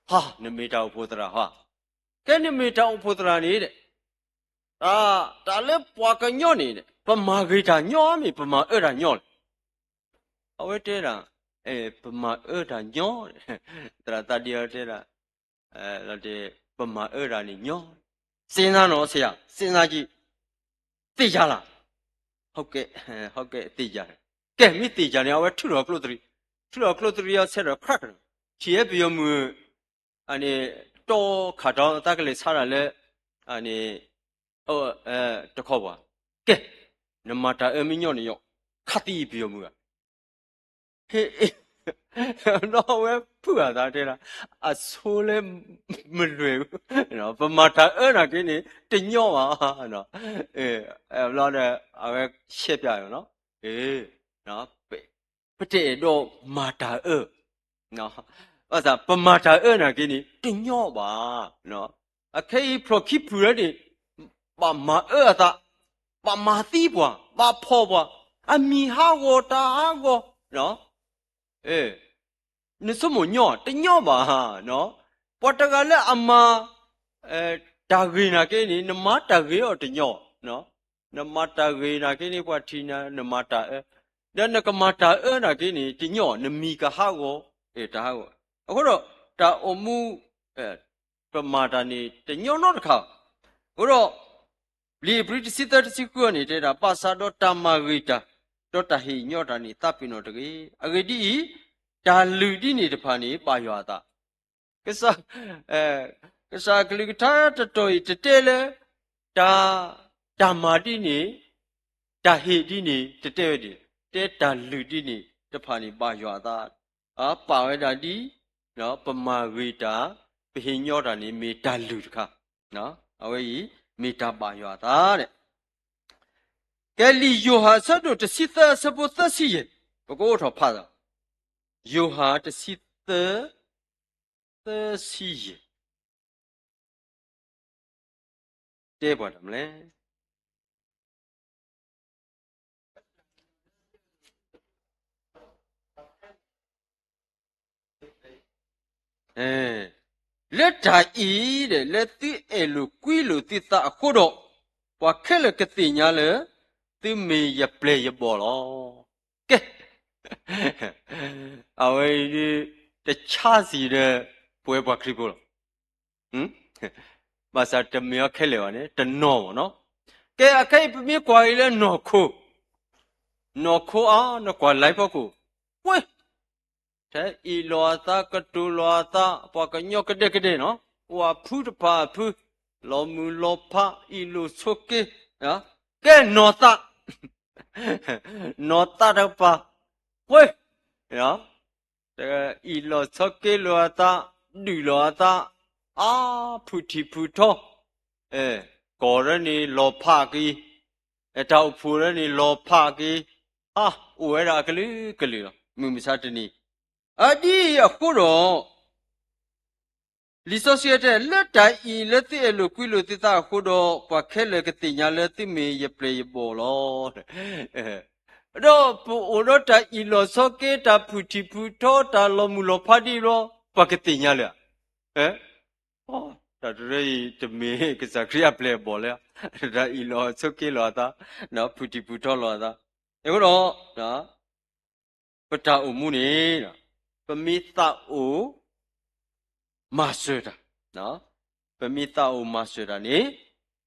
ဟါ နမ့ၢ်တၢ်အိၣ်ဖှိၣ်သရၣ်ဟါ, ကဲနမ့ၢ်တၢ်အိၣ်ဖှိၣ်သရၣ်န့ၣ် တၢ်လၢပှၤကညီန့ၣ် ပမၤဂ့ၤတၢ်ညီမ့ၢ် ပမၤအၢတၢ်ညီလဲၣ်. အဝဲတဲဒၣ် ပမၤအၢတၢ်ညီ, သရၣ်သးဒ်အီၤတဲဒၣ် ပမၤအၢတၢ်န့ၣ်ညီ, စ့နါနီၢ်ဆံးယၤ စ့နါက့ သ့ၣ်ယၤလၢ်, ဟီကဲ သ့ၣ်ယၤ, ကဲမ့ၢ်သ့ၣ်ယၤန့ၣ် အဝဲထုးထီၣ်ကျိသရံး, ထုးထီၣ်ကျိသရံးအီၤဆဲးဒီး crack န့ၣ် ထံၣ်ဝဲပယီၤမုၣ် အန့ၣ် တီခးတီၤ သးကလဲၤဆါတၢ်လၢ အန့ၣ် တခီပှၤ, ကဲ နမၤတၢ်အၢမ့ၢ်ညီန့ၣ်ယီၤ, ခးသံပယီၤမုၣ်ဂၤ ဒီးအဝဲဖုးအသးတဲဒၣ် အဆိလၢမလွဲၢ်ဘူး, ပမၤတၢ်အၢနာ်က့န့ၣ် တညီဘၣ်, ဘျီဒီး အဝဲရှဲပၠးအီၤနီၤ, ပတအဲၣ်ဒိးမၤတၢ်အၢ, ဘၣ်ဆၣ် ပမၤတၢ်အၢနာ်က့န့ၣ် တညီဘၣ်. အခဲအံၤဖျိၣ်ခံဖုၣ်လၢန့ၣ် ဘၣ်မၤအၢအသး, ဘၣ်မၤသံပှၤ, ဘၣ်ဖီၣ်ပှၤ, အမံၤဟးဂီၤတၢ်ဟးဂီၤ, နဆိကမိၣ်ညီ တညီဘၣ်. ပှၤတဂၤလၢအမၤ တၢ်ဂ့ၤနာ်က့န့ၣ် နမၤတၢ်ဂ့ၤအီၤတညီ, နမၤတၢ်ဂ့ၤနာ်က့န့ၣ် ပှၤထံၣ်နၤ နမၤတၢ်အၢ, ဒီးနကမၤတၢ်အၢနာ်က့န့ၣ် တညီ နမံၤကဟးဂီၤ, တဟးဂီၤ. အဃိဒီး တၢ်အိၣ်မူ ပမၤတၢ်န့ၣ် တညီနီတခါ. အဃိဒီး လံာ်ဧ့ၤဘြံၤတဆံသၢတဆံဃုန့ၣ် တဲဒၣ် ဘၣ်ဆၣ်ဒီးတၢ်မၤဂ့ၤတၢ် ဒီးတၢ်ဟ့ၣ်ညီတၢ်န့ၣ် သးပ့ၤနီၣ်တဂ့ၤ. အဂ့ၢ်ဒ်အံၤ, တၢ်လုၢ်ဒ်န့ၣ်တဖၣ်န့ၣ် ဘၣ်ယွၤအသး ကစၢ်, ကစၢ်အကလုၢ်ကထါတတီၤအံၤ တတဲလၢ တၢ်, တၢ်မၤဒ်န့ၣ်, တၢ်ဟ့ၣ်ဒ်န့ၣ် တတဲဝဲဒၣ်, တဲတၢ်လုၢ်ဒ်န့ၣ်တဖၣ်န့ၣ် ဘၣ်ယွၤအသး, ပာ်ဝဲဒၣ်ဒ် ပမၤဂ့ၤတၢ်, ပဟ့ၣ်ညီတၢ်န့ၣ် မ့ၢ်တၢ်လုၢ်တခါ, အဝဲအံၤ မ့ၢ်တၢ်ဘၣ်ယွၤအသးန့ၣ်. ကဲလံာ်ယိၤဟၣ်အဆၢဒိၣ်တဆံသၢအဆၢဖိသၢဆံယဲၢ်, ပကအိးထီၣ်ဖးသး, ယိၤဟၣ်တဆံသၢ, သၢဆံယဲၢ်, တဲပှၤတၢ်မနုၤလဲၣ်. လၢတၢ်အံၤဒီး လၢသုအဲၣ်လိာ်ကွံလိာ်သုသးအဃိဒီး, ပှၤခဲလၢာ်ကသ့ၣ်ညါလၢ သုမ့ၢ်ယပျဲၢ်ယဘီၣ်လီၤ. ကဲ, အဝဲအံၤဒ် တဆါစံးဒီး ပဝဲပှၤခရံာ်ဖိလီၤ. ဘၣ်ဆၣ်တမ့ၢ်အီၤခဲလၢာ်ဘၣ်န့ၣ် တနီၤဘၣ်နီၤ. ကဲ အခဲအံၤပမ့ၢ်ကွၢ်အံၤလၢနီၢ်ခိ, နီၢ်ခိအါ နကွၢ်လၢဖီခိၣ်, ပှဲၤ, ထဲအ့ၣ်လိာ်အသး ကတိၤလိာ်အသး ပှၤကညီကဒဲကဒဲနီၤ, အိၣ်အဖုတဖၣ်အဖု, လီၤမုၢ်လီၤဖး အ့ၣ်လိာ်ဆိးက့, ကဲနီၢ်သး နီၢ်သးတကပၤ, ပှဲၤ, အ့ၣ်လိာ်ဆိးက့လိာ်အသး, ဒုးလိာ်အသး, အါဖုၣ်ထံၣ်ဖုၣ်ထီ, ကီၢ်ရဲန့ၣ်လီၤဖးက့ၤ, တၢ်အိၣ်ဖှိၣ်ရဲန့ၣ်လီၤဖးက့ၤ, အါအိၣ်ဝဲဒၣ်အကလုာ်ကလုာ်လီၤ. မုၢ်မဆါတနံၤ, အဒ်အံၤအဃိဒီး လံာ်စီဆှံတဲ လၢတၢ်အံၤလၢသုအဲၣ်လိာ်ကွံလိာ်သုသးအဃိဒီး ပှၤခဲလၢာ်ကသ့ၣ်ညါလၢသုမ့ၢ်ယပျဲၢ်ယဘီၣ်လီၤ. ဒီးပအိၣ်ဒီးတၢ်အ့ၣ်လိာ်ဆိးက့ တၢ်ဖုၣ်ထံၣ်ဖုၣ်ထီ တၢ်လီၤမုၢ်လီၤဖးဒ်ဘျီ ပှၤကသ့ၣ်ညါလၢဧါ. တၢ်တရၢအံၤတမ့ၢ်ကစၢ်ခရံာ်အပျဲၢ်အဘီၣ်လၢ, တၢ်အ့ၣ်လိာ်ဆိးက့လိာ်အသး, ဖုၣ်ထံၣ်ဖုၣ်ထီလိာ်အသး, အဃိဒီး ပတၢ်အိၣ်မူန့ၣ် ပမ့ၢ်သးအိၣ် မၤစၢၤတၢ်, ပမ့ၢ်သးအိၣ်မၤစၢၤတၢ်န့ၣ်,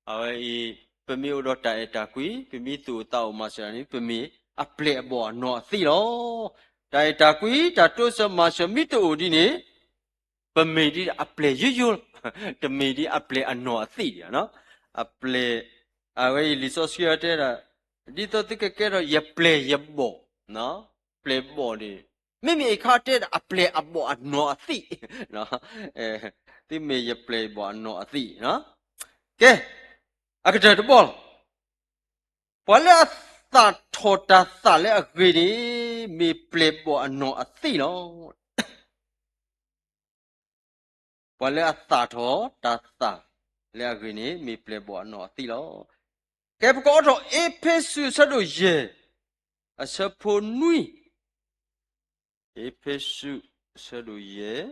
အဝဲအံၤ ပမ့ၢ်အိၣ်ဒီးတၢ်အဲၣ်တၢ်ကွံ ပမ့ၢ်သူၣ်အိၣ်သးအိၣ်မၤစၢၤတၢ်န့ၣ် ပမ့ၢ်အပျဲၢ်အဘီၣ်အနီၢ်အသံးလီၤ. တၢ်အဲၣ်တၢ်ကွံ တၢ်တိစၢၤမၤစၢၤမ့ၢ်တအိၣ်ဒ်န့ၣ်, ပမ့ၢ်ဒ်အပျဲၢ်ယိယိလီၤ, တမ့ၢ်ဒ်အပျဲၢ်အနီၢ်အသံးဒံး, အပျဲၢ်, အဝဲအံၤလံာ်စီဆှံတဲဒၣ်, ဒ်သိးသုကကဲထီၣ်ယပျဲၢ်ယဘီၣ်, ပျဲၢ်ဘီၣ်န့ၣ်, မ့မ့ၢ်အခါတဲဒၣ်အပျဲၢ်အဘီၣ်အနီၢ်အသံး, သုမ့ၢ်ယပျဲၢ်ယဘီၣ်အနီၢ်အသံး, ကဲ, အကတၢၢ်တဘီလီၤ. ပှၤလၢအသၣ်ထီၣ်တၢ်သၣ်လၢအဂ့ၤန့ၣ် မ့ၢ်ပျဲၢ်ဘီၣ်အနီၢ်အသံးလီၤ. ပှၤလၢအသၣ်ထီၣ်တၢ်သၣ်လၢအဂ့ၤန့ၣ် မ့ၢ်ပျဲၢ်ဘီၣ်အနီၢ်အသံးလီၤ. ကဲ ပကအိးထီၣ်အ့းဖ့းစူးအဆၢဒိၣ်ယဲၢ်, အဆၢဖိနွံ, အ့းဖ့းစူးအဆၢဒိၣ်ယဲၢ်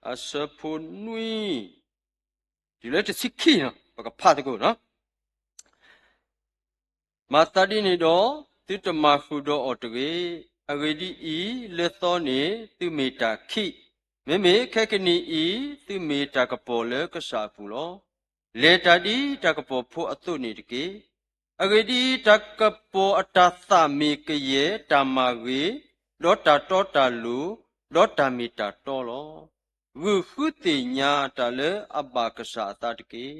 အဆၢဖိနွံ, တုၤလၢတဆံခံနီၤ ပကဖးသကိးနီၤ. မၤသးဒ်န့ၣ်ဒီး, သုတမၤဃုာ်ဒီးအီၤတဂ့ၤ. အဂ့ၢ်ဒ်အံၤ, လၢသီန့ၣ်သုမ့ၢ်တၢ်ခံး, မ့မ့ၢ်ခဲကနံၣ်အံၤ သုမ့ၢ်တၢ်ကပီၤလၢကစၢ်အပူၤလီၤ. လဲၤတၢ်ဒ်တၢ်ကပီၤဖိအသိးန့ၣ်တက့ၢ်. အဂ့ၢ်ဒ်အံၤ, တၢ်ကပီၤအတၢ်သၣ်မ့ၢ်ကယဲၢ်တၢ်မၤဂ့ၤ, ဒီးတၢ်တီတၢ်လိၤ, ဒီးတၢ်မ့ၢ်တၢ်တီလီၤ. ဂုာ်ဃုသ့ၣ်ညါတၢ်လၢအဘၣ်ကစၢ်အသးတက့ၢ်.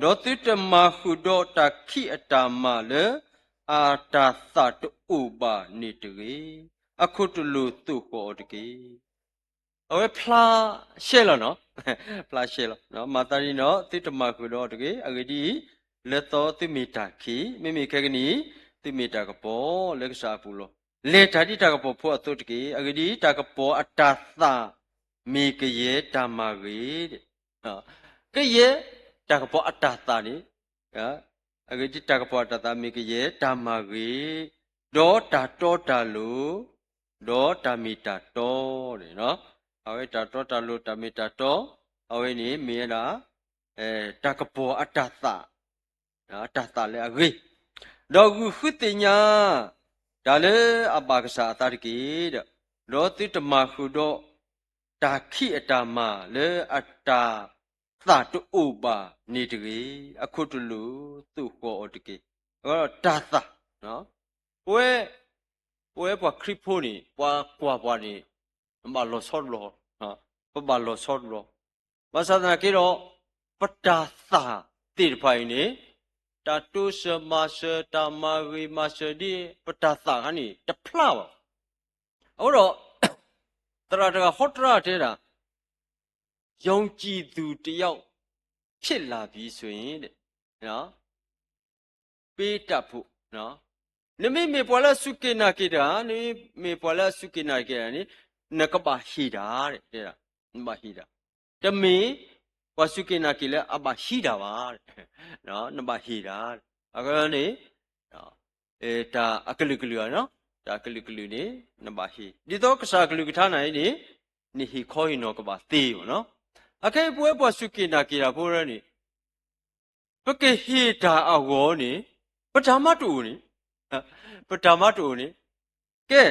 ဒီးသုတမၤဃုာ်ဒီးတၢ်ခံးအတၢ်မၤလၢ အတၢ်သၣ်တအိၣ်ဘၣ်န့ၣ်တဂ့ၤ. အခိၣ်တလိာ်သိၣ်ဃီၣ်အီၤတက့ၢ်. အဝဲဖျါရှဲလီၤနီၤ, ဖျါရှဲလီၤ. မၤသးဒ်န့ၣ်ဒီး သုတမၤဃုာ်ဒီးအီၤတဂ့ၤ. အဂ့ၢ်ဒ်အံၤ, လၢသီသုမ့ၢ်တၢ်ခံး, မ့မ့ၢ်ခဲကနံၣ်အံၤ သုမ့ၢ်တၢ်ကပီၤလၢကစၢ်အပူၤလီၤ. လဲၤတၢ်ဒ်တၢ်ကပီၤဖိအသိးတက့ၢ်. အဂ့ၢ်ဒ်အံၤ, တၢ်ကပီၤအတၢ်သၣ်မ့ၢ်ကယဲၢ်တၢ်မၤဂ့ၤ, ကယဲၢ်တၢ်ကပီၤအတၢ်သၣ်န့ၣ်, အဂ့ၢ်ဒ်အံၤတၢ်ကပီၤအတၢ်သၣ်မ့ၢ်ကယဲၢ်တၢ်မၤဂ့ၤ, ဒီးတၢ်တီတၢ်လိၤ, ဒီးတၢ်မ့ၢ်တၢ်တီန့ၣ်, အဝဲတၢ်တီတၢ်လိၤတၢ်မ့ၢ်တၢ်တီ, အဝဲန့ၣ်မ့ၢ်ဝဲဒၣ် တၢ်ကပီၤအတၢ်သၣ်, အတၢ်သၣ်လၢအဂ့ၤ, ဒီးဂုာ်ဃုသ့ၣ်ညါ တၢ်လၢအဘၣ်ကစၢ်အသးတက့ၢ်ဒီး, ဒီးသုတမၤဃုာ်ဒီး တၢ်ခံးအတၢ်မၤလၢအတၢ်သၣ်တအိၣ်ဘၣ်န့ၣ်တဂ့ၤ, အခိၣ်တလိာ်သိၣ်ဃီၤအီၤတက့ၢ်. တၢ်သၣ်, ပဝဲ, ပဝဲပှၤခရံာ်ဖိန့ၣ် ပှၤကွၢ်ပှၤန့ၣ် ပဘၣ်လီၤဆီတဘျီ, ပဘၣ်လီၤဆီတဘျီ, ဘၣ်ဆၣ်သနာ်က့ဒီး ပတၢ်သၣ်သ့ၣ်တဖၣ်အံၤန့ၣ် တၢ်တိစၢၤမၤစၢၤ တၢ်မၤဂ့ၤမၤစၢၤဒ် ပတၢ်သၣ်ခါန့ၣ် တဖျါဘၣ်. အဃိဒီး သရၣ်တဂၤဟီတရၣ်တဲဒၣ်, ယုံကြည်သူတစ်ယောက်ဖြစ်လာပြီဆိုရင်တဲ့, ပေးတတ်ဖို့, နမ့ၢ်မ့ၢ်ပှၤလၢအစူၢ်က့ၤနာ်က့ၤတၢ်, နမ့ၢ်မ့ၢ်ပှၤလၢအစူၢ်က့ၤနာ်က့ၤတၢ်န့ၣ် နကဘၣ်ဟ့ၣ်တၢ်, တဲဒၣ်, နဘၣ်ဟ့ၣ်တၢ်, တမ့ၢ်ပှၤစူၢ်က့ၤနာ်က့ၤလၢအဘၣ်ဟံးတၢ်ဘၣ်, နဘၣ်ဟ့ၣ်တၢ်, အဃိန့ၣ် တၢ်အကလုာ်ကလုာ်, တၢ်အကလုာ်ကလုာ်န့ၣ် နဘၣ်ဟ့ၣ်, ဒ်သိးကစၢ်အကလုၢ်ကထါန့ၣ်န့ၣ် နဟ့ၣ်ခီဟ့ၣ်နီၤကဘၣ်သ့မ့ၢ်နီၤ. အခဲအံၤပဝဲပှၤစူၢ်က့ၤနာ်က့ၤတၢ်ဖိန့ၣ် ပကဟ့ၣ်တၢ်အဂီၢ်န့ၣ် ပတၢ်မၤတအိၣ်န့ၣ်, ပတၢ်မၤတအိၣ်န့ၣ်, ကဲ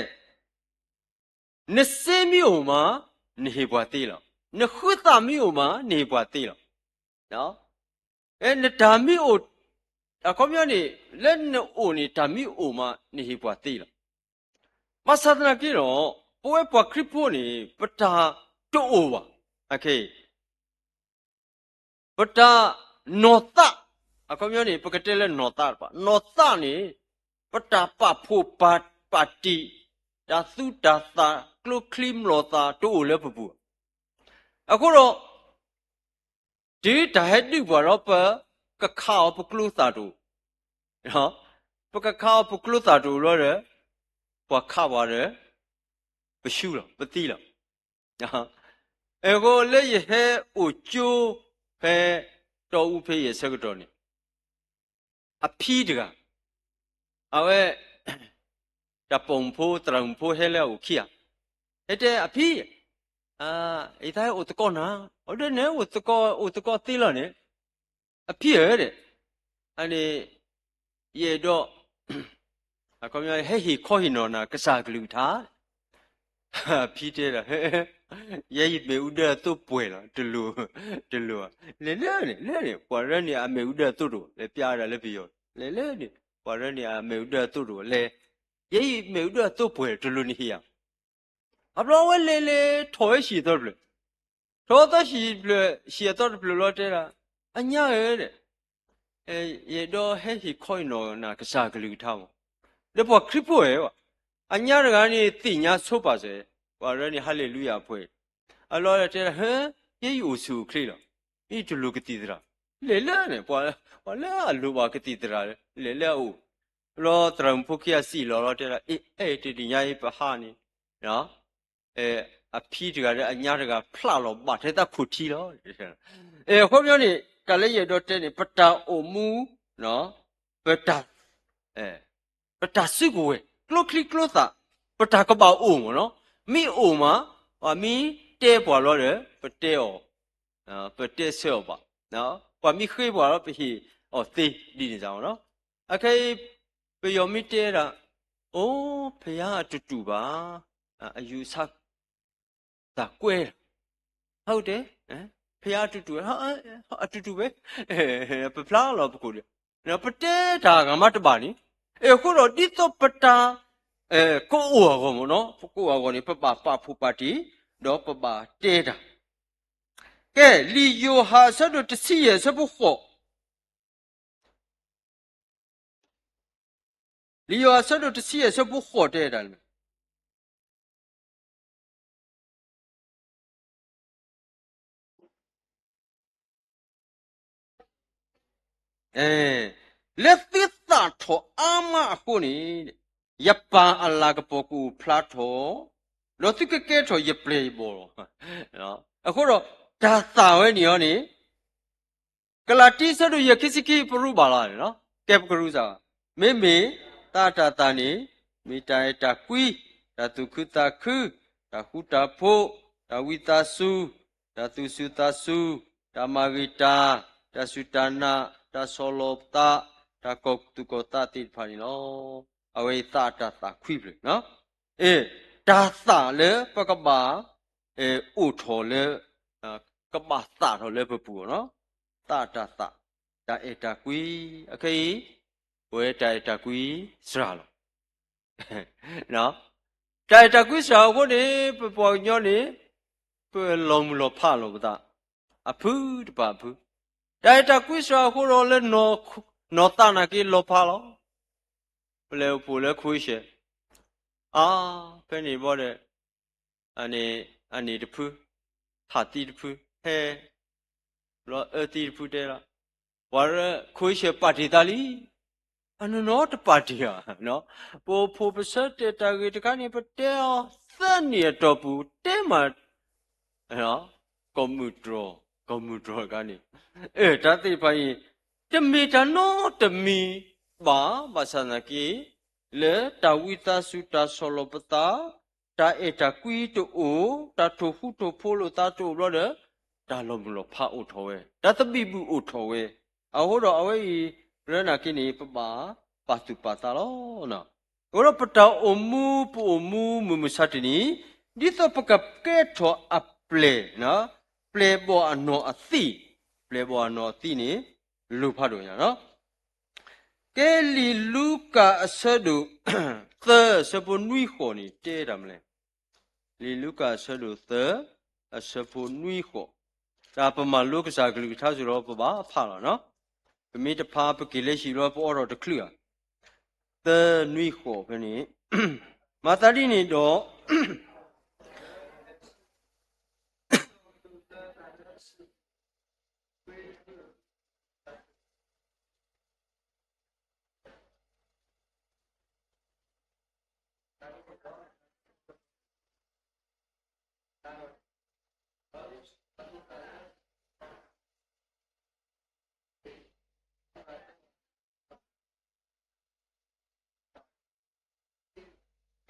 နစ့မ့ၢ်အိၣ်မး နဟ့ၣ်ပှၤသ့လီၤ. နဃုသးမ့ၢ်အိၣ်မး နဟ့ၣ်ပှၤသ့လီၤ. နတၢ်မ့ၢ်အိၣ်, အခီပညီန့ၣ် လၢနအိၣ်န့ၣ် တၢ်မ့ၢ်အိၣ်မး နဟ့ၣ်ပှၤသ့လီၤ. ဘၣ်ဆၣ်သနာ်က့ဒီး ပဝဲပှၤခရံာ်ဖိန့ၣ် ပတၢ်တအိၣ်ဘၣ်. ပတၢ်နီၢ်သး, အခီပညီန့ၣ် ပကတဲလၢနီၢ်သးတဖၣ်, နီၢ်သးန့ၣ် ပတၢ်ပာ်ဖှိၣ်ပာ်တံၢ်, တၢ်သူတၢ်သၣ်, ကျိချံမျိာ်သၣ်တအိၣ်လၢပပူၤ. အဃိဒီး တုၤတၢ်ဟဲဒုးပှၤဒီး ပကခးအီၤပကျိသၣ်တအိၣ်, ပကခးအီၤပကျိသၣ်တအိၣ်လီၤဒီး ပှၤခးပှၤဒီး ပဆူလီၤ ပသံလီၤ. အဃိလၢယဟဲအိၣ်ကၠိဖဲ တီအူဖဲယဲၢ်ဆၢကတီၢ်န့ၣ် အဖံတဂၤ, အဝဲ တၢ်ပိာ်မုၣ်ဖိ သရၣ်မုၣ်ဖိဟဲလၢအအိၣ်ခံဂၤ, ဟဲတဲအဖံ, ယသးဟဲအိၣ်သကိးနၤ, အဒိန့ၣ် အိၣ်သကိးသ့လီၤန့ၣ်, အဖံဧၢ, အန့ၣ် ယအဲၣ်ဒိး ဟဲဟ့ၣ်ခီဟ့ၣ်နီၤနၤကစၢ်ကလုၢ်ကထါ ဖံတဲဒီး, ယဲယမ့ၣ်အူဒၢအသိးပှဲၤလီၤ, တလိၣ်, တလိၣ်, လဲၤလၢန့ၣ်, လၢန့ၣ် ပှၤရၢန့ၣ်အမ့ၣ်အူဒၢအသိးတအိၣ်, လဲၤပျးဒၣ်လၢပယီၤ, လဲၤလၢန့ၣ် ပှၤရၢန့ၣ်အမ့ၣ်အူဒၢအသိးတအိၣ်, လဲၤ, ယဲယမ့ၣ်အူဒၢအသိးပှဲၤ တလိၣ်နဟ့ၣ်ယၤ. အဘျီဝဲလဲၤလဲၤထီၣ်ဝဲဟံၣ်အသီတဖျၢၣ်, ထီၣ်ဝဲသီဟံၣ်တဖျၢၣ်, ဟံၣ်အသီတဖျၢၣ်လီၤတဲဒၣ်, အညါဧၢ, ယအဲၣ်ဒိးဟဲဟ့ၣ်ခီဟ့ၣ်နီၤနၤကစၢ်ကလုၢ်ကထါမး, ဒီးပှၤခရံာ်ဖိဧၢ, အညါတဂၤန့ၣ်သ့ၣ်ညါဆိပာ်စၢၤ, ပှၤရၢန့ၣ် ဟါလ့လူယၤအပှဲၤ, အလီၤတဲဒၣ်, ဟၢ, ယဲယအိၣ်ဆူၣ်အိၣ်ချ့လီၤ, ယတလိၣ်ကသံၣ်သရၣ်, လဲၤလၢန့ၣ် ပှၤလၢအလိၣ်ဘၣ်ကသံၣ်သရၣ် လဲၤလၢအအိၣ်, လီၤသရၣ်မုၣ်ဖိခံဂၤစံၣ်လီၤလီၤတဲဒၣ်, အဲ အဲ တနံၤညါအံၤပဟးန့ၣ် အဖံတဂၤဒီးအညါတဂၤဖျးလီၤဘၣ်ထဲသးခိၣ်ထံလီၤ. အဃိပညီန့ၣ် တၢ်လၢယအဲၣ်ဒိးတဲန့ၣ် ပတၢ်အိၣ်မူ, ပတၢ်, ပတၢ်စုကဝဲၤ ကျိချံကျိသၣ်, ပတၢ်ကဘၣ်အိၣ်မးနီၤ, မ့ၢ်အိၣ်မး, ပှၤမ့ၢ်တဲပှၤလီၤဒီး ပတဲအီၤ, ပတဲဆၢအီၤဘၣ်, ပှၤမ့ၢ်ဃ့ပှၤလီၤ ပဟ့ၣ်အီၤသ့ဒ်န့ၣ်မးနီၤ. အခဲအံၤ ပယီၤမ့ၢ်တဲဒၣ်, အိ ဖယါအတတူၢ်ဘၣ်, အယူၤဆါ သးကွဲလီၤ, ဟးတဲ, ဖယါအတတူၢ်, အတတူၢ်ဝဲ, ပဖျါလီၤပကိာ်ဒီး, ပတဲတၢ်ဂၤမးတဘၣ်န့ၣ်, အဃိဒီးဒ်သိးပတၢ် ကအိၣ်အဂီၢ်မးနီၤ, ပကအိၣ်အဂီၢ်န့ၣ် ပဘၣ်ပာ်ဖှိၣ်ပာ်တံၢ်, ဒီးပဘၣ်တဲတၢ်. ကဲ, လံာ်ယိၤဟၣ်အဆၢဒိၣ်တဆံယဲၢ်အဆၢဖိဃိး လံာ်ယိၤဟၣ်အဆၢဒိၣ်တဆံယဲၢ်အဆၢဖိဃိးတဲဒၣ်န့ၣ်, လၢသုသၣ်ထီၣ်အါမးအဃိန့ၣ်, ယပၢ်အလၤကပီၤကအိၣ်ဖျါထီၣ်, ဒီးသုကကဲထီၣ်ယပျဲၢ်ယဘီၣ်လီၤ. အဃိဒီး တၢ်သၣ်ဝဲန့ၣ်အီၤန့ၣ် ကလၤတံ အဆၢဒိၣ်ယဲၢ် ခံဆံခံ ပရူးဘၣ်လီၤန့ၣ်လီၤ. ကဲပကရူစၢ်, မ့မ့ၢ်သးအတၢ်သၣ်န့ၣ် မ့ၢ်တၢ်အဲၣ်တၢ်ကွံ, တၢ်သူၣ်ခုသးခု, တၢ်ဃူတၢ်ဖိး, တၢ်ဝံသးစူၤ, တၢ်သူၣ်စူၤသးစူၤ, တၢ်မၤဂ့ၤတၢ်, တၢ်စူၢ်တၢ်နာ်, တၢ်ဆီၣ်လီၤပသး, တၢ်ကီၤသူၣ်ကီၤသးသ့ၣ်တဖၣ်န့ၣ်လီၤ. အဝဲအံၤသးအတၢ်သၣ်ခွံဖျၢၣ်, အ့ၣ်, တၢ်သၣ်လၢပကဘၣ် အိၣ်ထီၣ်လၢ ကဘၣ်သၣ်ထီၣ်လၢပပူၤအီၤ, သးအတၢ်သၣ်, တၢ်အဲၣ်တၢ်ကွံ, အခဲအံၤ ပဝဲတၢ်အဲၣ်တၢ်ကွံစှၤလီၤ. တၢ်အဲၣ်တၢ်ကွံစှၤအဃိန့ၣ် ပပှၤကညီန့ၣ် ပလီၤမုၢ်လီၤဖးလီၤပသး အဖုတပၤအဖု, တၢ်အဲၣ်တၢ်ကွံစှၤအဃိဒီးလၢ နီၢ်သးနာ်က့လီၤဖးလီၤ. ပလဲၤအိၣ်ဖှိၣ်လၢခိအံၣ်ဆဲး, အါ, ဖဲန့ၣ်ဘီဒီး အန့ၣ်တဖု, ဟးသံတဖု, ဟဲ, ဘျီအၢသံတဖုတဲလီၤ, ပှၤလၢခိအံၣ်ဆဲးပာ်တ့ၢ်သးလံ, အနီၢ်နီၢ်တပာ်တ့ၢ်ဧါ, ပအိၣ်ဖှိၣ်ပဆၢတဲာ်တၢ်ဂ့ၢ်တခါန့ၣ် ပတဲအီၤသၢနံၣ်အတီၢ်ပူၤ တဲမး ကီၢ်မုၢ်တြီၢ်, ကီၢ်မုၢ်တြီၢ်တခါန့ၣ်, အၢ တၢ်သ့ၣ်တဖၣ်အံၤ တမ့ၢ်တၢ်နီတမံၤဘၣ်, ဘၣ်ဆၣ်သနာ်က့ လၢတၢ်ဝံသးစူၤ တၢ်ဆီၣ်လီၤပသး, တၢ်အဲၣ်တၢ်ကွံတအိၣ်, တၢ်ထိၣ်ဃူထိၣ်ဖိးလိာ်သးတအိၣ်ဘျီဒီး တၢ်လီၤမုၢ်လီၤဖးအိၣ်ထီၣ်ဝဲ, တၢ်သဘံၣ်ဘုၣ်အိၣ်ထီၣ်ဝဲ, အဃိဒီးအဝဲအံၤ လၢနာ်က့န့ၣ် ပဘၣ်ပာ်သူၣ်ပာ်သးလီၤ. အဃိဒီးပတၢ်အိၣ်မူ ပအိၣ်မူမုၢ်မဆါတနံၤ ဒ်သိးပကကဲထီၣ်အပျဲၢ်, ပျဲၢ်ဘီၣ်အနီၢ်အသံၣ်, ပျဲၢ်ဘီၣ်အနီၢ်အသံၣ်န့ၣ် လိၣ်ဖးဒိၣ်ညါလီၤ. ကဲလံာ်လူၤကၣ်အဆၢဒိၣ်သၢ အဆၢဖိနွံဃိးန့ၣ် တဲတၢ်မနုၤလဲၣ်. လံာ်လူၤကၣ်အဆၢဒိၣ်သၢ အဆၢဖိနွံဃိး, တၢ်ပမၤလိကစၢ်ကလုၢ်ကထါစ့ၢ်ကီး ပဘၣ်ဖးလီၤ. ပမ့ၢ်တဖး ပက့ၤလၢဟံၣ်ဘျီ ပအိးထီၣ်တချုးဧါ. သၢနွံဃိးဖဲန့ၣ်, မၤသးဒ်န့ၣ်ဒီး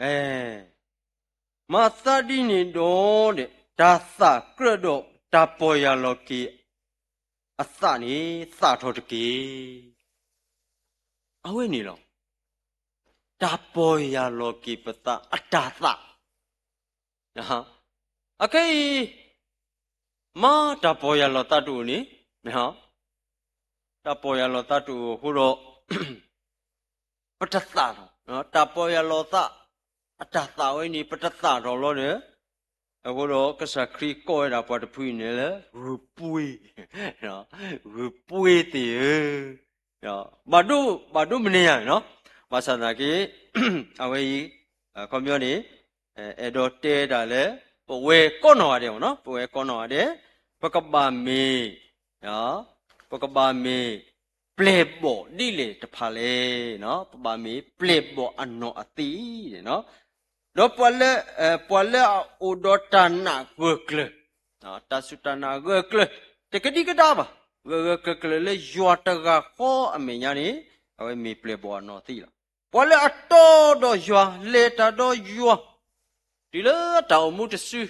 အဲ, မၤသးဒ်န့ၣ်ဒီး တၢ်သၣ်ကြၢးဒီး တၢ်ပီၢ်ယၢ်လီၤက့ၤအသးန့ၣ် သၣ်ထီၣ်တက့ၢ်. အဝဲန့ၣ်လီၤ. တၢ်ပီၢ်ယၢ်လီၤက့ၤပသးအတၢ်သၣ် အခဲအံၤ မ့ၢ်တၢ်ပီၢ်ယၢ်လီၤသးတအိၣ်န့ၣ်, တၢ်ပီၢ်ယၢ်လီၤသးတအိၣ်အဃိဒီး ပတသၣ်ထီၣ်, တၢ်ပီၢ်ယၢ်လီၤသး အတၢ်သၣ်ဝဲန့ၣ် ပတသၣ်ထီၣ်လီၤဒီး, အဃိဒီးကစၢ်ခရံာ်ကိးဝဲဒၣ်ပှၤတဖုအံၤန့ၣ်လၢ ဂုၢ်ပှ့ၤ, ဂုၢ်ပှ့ၤသ့ၣ်ဧၢ, ဘၣ်ဒိ ဘၣ်ဒိမနုၤညါန့ၣ်လီၤ. ဘၣ်ဆၣ်သနာ်က့ အဝဲအံၤ ခီပညီန့ၣ် အဲၣ်ဒိးတဲဒၣ်လၢ ပဝဲကိးနီၢ်ဂၤဒဲး, ပဝဲကိးနီၢ်ဂၤဒဲး ပကဘၣ်မ့ၢ်, ပကဘၣ်မ့ၢ်ပျဲၢ်ဘီၣ်ဒ်လဲၣ်တဖၣ်လဲၣ်, ပဘၣ်မ့ၢ်ပျဲၢ်ဘီၣ်အနီၢ်အသံၣ်, ဒီးပှၤလၢ, ပှၤလၢအအိၣ်ဒီးတၢ်နာ်ဂၢၢ်ကျၢၤ, တၢ်စူၢ်တၢ်နာ်ဂၢၢ်ကျၢၤ တကဒံကဒါဘၣ်, ဂၢၢ်ဂၢၢ်ကျၢၤကျၢၤလၢယွၤတဂၤဃီအမဲာ်ညါန့ၣ် အဝဲမ့ၢ်ပျဲၢ်ဘီၣ်အနီၢ်သံၣ်လီၤ. ပှၤလၢအတီဒီးယွၤ လဲၤတၢ်ဒီးယွၤ တုၤလၢအတၢ်အိၣ်မူတစု,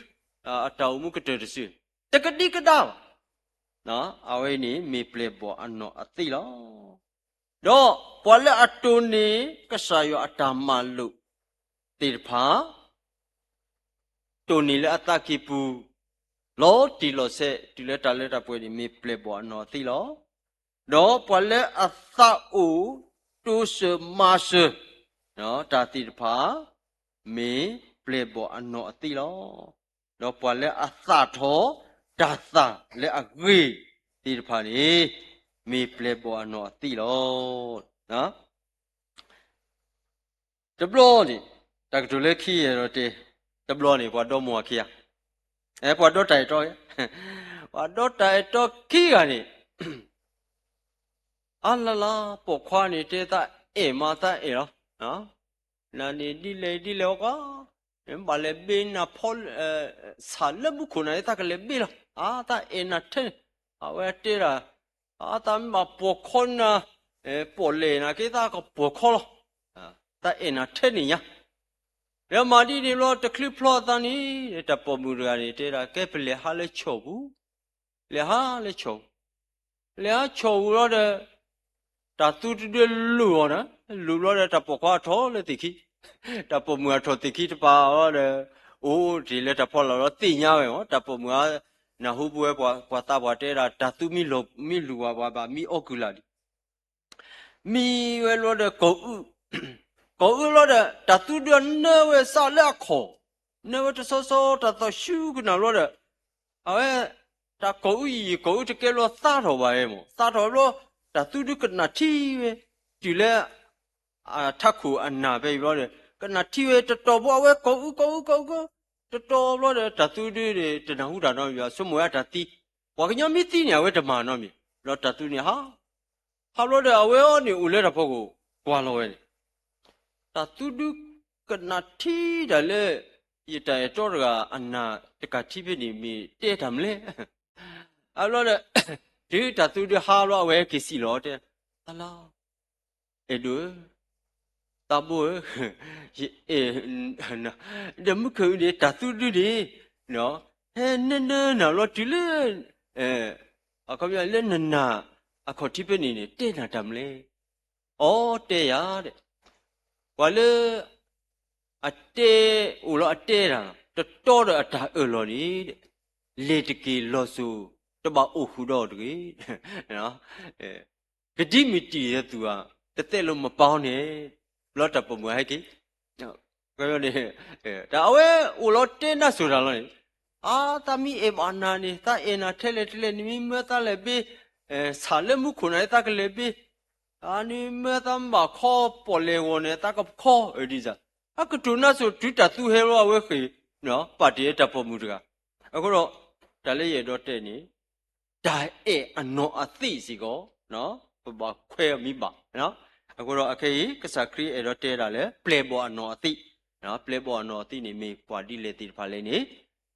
အတၢ်အိၣ်မူကတၢၢ်တစု တကဒံကဒါဘၣ်, အဝဲန့ၣ်မ့ၢ်ပျဲၢ်ဘီၣ်အနီၢ်အသံၣ်လီၤ. ဒီးပှၤလၢအတိၢ်န့ၢ်ကစၢ်ယွၤအတၢ်မၤလိာ်သ့ၣ်တဖၣ် တိၢ်န့ၢ်လၢအသးကံၢ်ပူၤ လီၤတံၢ်လီၤဆဲး တုၤလၢတၢ်လၢတၢ်ပှဲၤန့ၣ် မ့ၢ်ပျဲၢ်ဘီၣ်အနီၢ်အသံၣ်လီၤ. ဒီးပှၤလၢအသးအိၣ်တိစၢၤမၤစၢၤ တၢ်သ့ၣ်တဖၣ် မ့ၢ်ပျဲၢ်ဘီၣ်အနီၢ်အသံၣ်လီၤ. ဒီးပှၤလၢအသၣ်ထီၣ်တၢ်သၣ်လၢအဂ့ၤသ့ၣ်တဖၣ်န့ၣ် မ့ၢ်ပျဲၢ်ဘီၣ်အနီၢ်အသံၣ်လီၤ. တဘျီန့ၣ် တၢ်ကတိၤလၢခံအဲၣ်ဒိးတဲ, တဘျီန့ၣ် ပှၤဒီမါဝၤခံဂၤ, အဲ ပှၤဒီတၢ်အဲၣ်တီ, ပှၤဒီတၢ်အဲၣ်တီခံဂၤန့ၣ် အါလၢ်လၢ် ပိာ်ခွါန့ၣ်တဲ သးအဲၣ်မး သးအဲၣ်လီၤ. နၤန့ၣ်ဒ်လဲၣ်ဒ်လဲၣ်ဝဲကွၢ်, နဘၣ်လဲၤဘ့နၤဖီ ဆၣ်လၢမူခိၣ်နၤန့ၣ် သးကလဲၤဘ့လီၤ. အါ သးအဲၣ်နၤထဲန့ၣ်, အဝဲတဲဒၣ်, အါ သးမ့ၢ်ဘၣ်ပိာ်ခီနၤ, ပိာ်လဲၣ်နၤက့ သးကပိာ်ခီလီၤ. သးအဲၣ်နၤထဲန့ၣ်ညါ. ဒီးမၤဒ်န့ၣ်ဘျီ တချုးဖျီအသးန့ၣ် တၢ်ပိာ်မုၣ်တဂၤန့ၣ် တဲဒၣ် ကဲပလဲၤဟးလၢဆီၣ်ပူၤ, လဲၤဟးလၢဆီၣ်ပူၤ. လဲၤအါဆီၣ်ဝံၤလီၤဒီး တၢ်သူတဒုလူၤအီၤနၤ, လူၤဘျီဒီးတၢ်ပိာ်ခွါအထီၣ်လၢသ့ၣ်ခံ, တၢ်ပိာ်မုၣ်အထီၣ်သ့ၣ်ခံတပၤအီၤဒီး အိၣ်တ့ၢ်လၢတၢ်ဖီလာ်လီၤသ့ၣ်ညါဝဲမး, တၢ်ပိာ်မုၣ်ဧါ, နၢ်ဟူပဝဲပှၤသးပှၢ်တဲဒၣ် တၢ်သူမံလူၤဝဲဘၣ် မံအီၣ်ကုၢ်လၢ်ဒံး မံဝဲလီၤဒီးကိာ်အုၣ်, ကိာ်အုၣ်လီၤဒီး တၢ်သူဒုနၢဝဲစးလၢအခီၣ်, နၢဝဲတဆီဆီတၢ်သီၣ်ဆူကနၣ်လီၤဒီး အဝဲ တၢ်ကိာ်အုၣ်ယံာ်ယံာ်ကိာ်အုၣ်တကဲလီၤသးထီၣ်ဘၣ်ဝဲမး, သးထီၣ်ဘျီ တၢ်သူဒုကနၣ်ထံဝဲ တုၤလၢ အထးခိၣ်အနၢ်ဖဲအံၤဘျီဒီး ကနၣ်ထံဝဲတတီၤဘၣ် အဝဲကိာ်အုၣ်ကိာ်အုၣ်ကိာ်အုၣ်ကိာ်, တတီၤဘျီဒီး တၢ်သူဒုန့ၣ် တနၢ်ဟူတၢ်နီတမံၤဘၣ်, ဆိကမိၣ်ဝဲတၢ်သံ, ပှၤကညီမ့ၢ်သံန့ၣ် အဝဲတမၤနီတမံၤ, ဒီးတၢ်သူန့ၣ်ဟး, ဟးဘျီဒီး အဝဲအီၤန့ၣ်အိၣ်လၢတၢ်ဖီခိၣ် ကွၢ်လီၤဝဲန့ၣ်, တၢ်သူဒုကနၣ်ထံတၢ်လၢ ယတၢ်အဲၣ်တီတဂၤအနၢ်တကးထံဖဲန့ၣ် မ့ၢ်တဲတၢ်မနုၤလဲၣ် အဘျီဒီး တုၤတၢ်သူဒုဟးဘျီ အဝဲဟဲက့ၤစံးလီၤတဲ, သးလီၤ, အဲၣ်ဒိးဧၢ, သးဘိဧၢ, ယအဲၣ်, ဒီးမုၢ်ခၢၣ်အုၣ်န့ၣ် တၢ်သူဒုန့ၣ် ဟဲနၢနၢနၢ်လီၤတုၤလၢ အခီပညီလၢနနၢ်အခီၣ်ထံးဖဲန့ၣ်န့ၣ် တဲနၤတၢ်မနုၤလဲၣ်. အီ တဲယၤဒီး ပှၤလၢ အတဲ အိၣ်လီၤအတဲတၢ် တတီဒီးအတၢ်အၢၣ်လီၤန့ၣ် လဲၤတက့ၢ်လီၤစိၤ တဘၣ်အိၣ်ဃုာ်ဒီးတဂ့ၤ. ကဒံမ့ၢ်တံၢ်ယသူၣ်ဧါ, တသဲးလိာ်မပာ်အီၤန့ၣ် ဘျီတၢ်ပိာ်မုၣ်ဟဲက့ၤ တၢ်အဝဲအိၣ်လီၤတဲနၢ်စိၤတၢ်လီၤန့ၣ်, အါ သးမ့ၢ်အဲၣ်ဘၣ်နၤန့ၣ် သးအဲၣ်နၤထဲလဲၣ်ထဲလဲၣ် နမ့ၢ်မၢသးလဲၤဘ့ၣ်, ဆၣ်လၢမူခိၣ်နၤ သးကလဲၤဘ့ၣ်, နမ့ၢ်မၢသးမ့ၢ်ဘၣ်ခီပီၣ်လဲၣ်ဂီၤန့ၣ် သးကဖီအၢဒ်စၢ်, အကတိၤနၢ်စိၤတုၤတၢ်သူဟဲလီၤအဝဲဃ့ၢ် ပာ်တ့ၢ်တၢ်ပိာ်မုၣ်တဂၤ. အဃိဒီး တၢ်လၢယအဲၣ်ဒိးတဲန့ၣ် တၢ်အဲၣ်အနီၢ်အသံးစ့ၢ်ကီး ပဘၣ်ခွဲးအီၤမ့ၢ်ဘၣ်. အဃိဒီးအခဲအံၤ ကစၢ်ခရံာ်အဲၣ်ဒိးတဲဒၣ်လၢ ပျဲၢ်ဘီၣ်အနီၢ်အသံး, ပျဲၢ်ဘီၣ်အနီၢ်အသံးန့ၣ် မ့ၢ်ကွၢ်ဒ်လဲၣ်သ့ၣ်တဖၣ်လဲၣ်န့ၣ်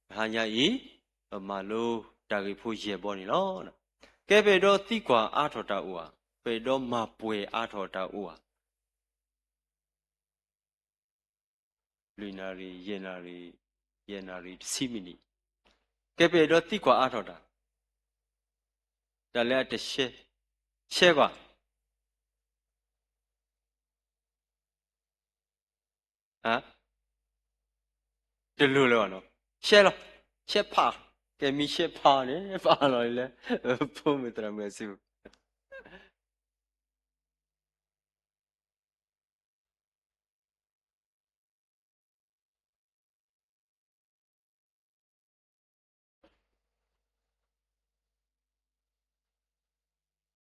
တဟါညါအံၤ ပမၤလိတၢ်ဂ့ၢ်ဖိယဲၢ်ဘီန့ၣ်လီၤ. ကဲ ပအဲၣ်ဒိးသံကွၢ်အါထီၣ်တၢ်အိၣ်ဧါ, ပအဲၣ်ဒိးမၤပှဲၤအါထီၣ်တၢ်အိၣ်ဧါ. လွံၢ်နၣ်ရံၣ်, ယဲၢ်နၣ်ရံၣ်, ယဲၢ်နၣ်ရံၣ်တဆံမံးနံး, ကဲ ပအဲၣ်ဒိးသံကွၢ်အါထီၣ်တၢ်, တၢ်လၢအတရှဲ, ရှဲကွၢ်, တလိၣ်လၢၤဘၣ်နီၤ, ရှဲလီၤ, ရှဲဖး, ကဲ မ့ၢ်ရှဲဖးန့ၣ် ဖးလီၤလၢ ဖိမုၣ်သရၣ်မုၣ်အစုပူၤ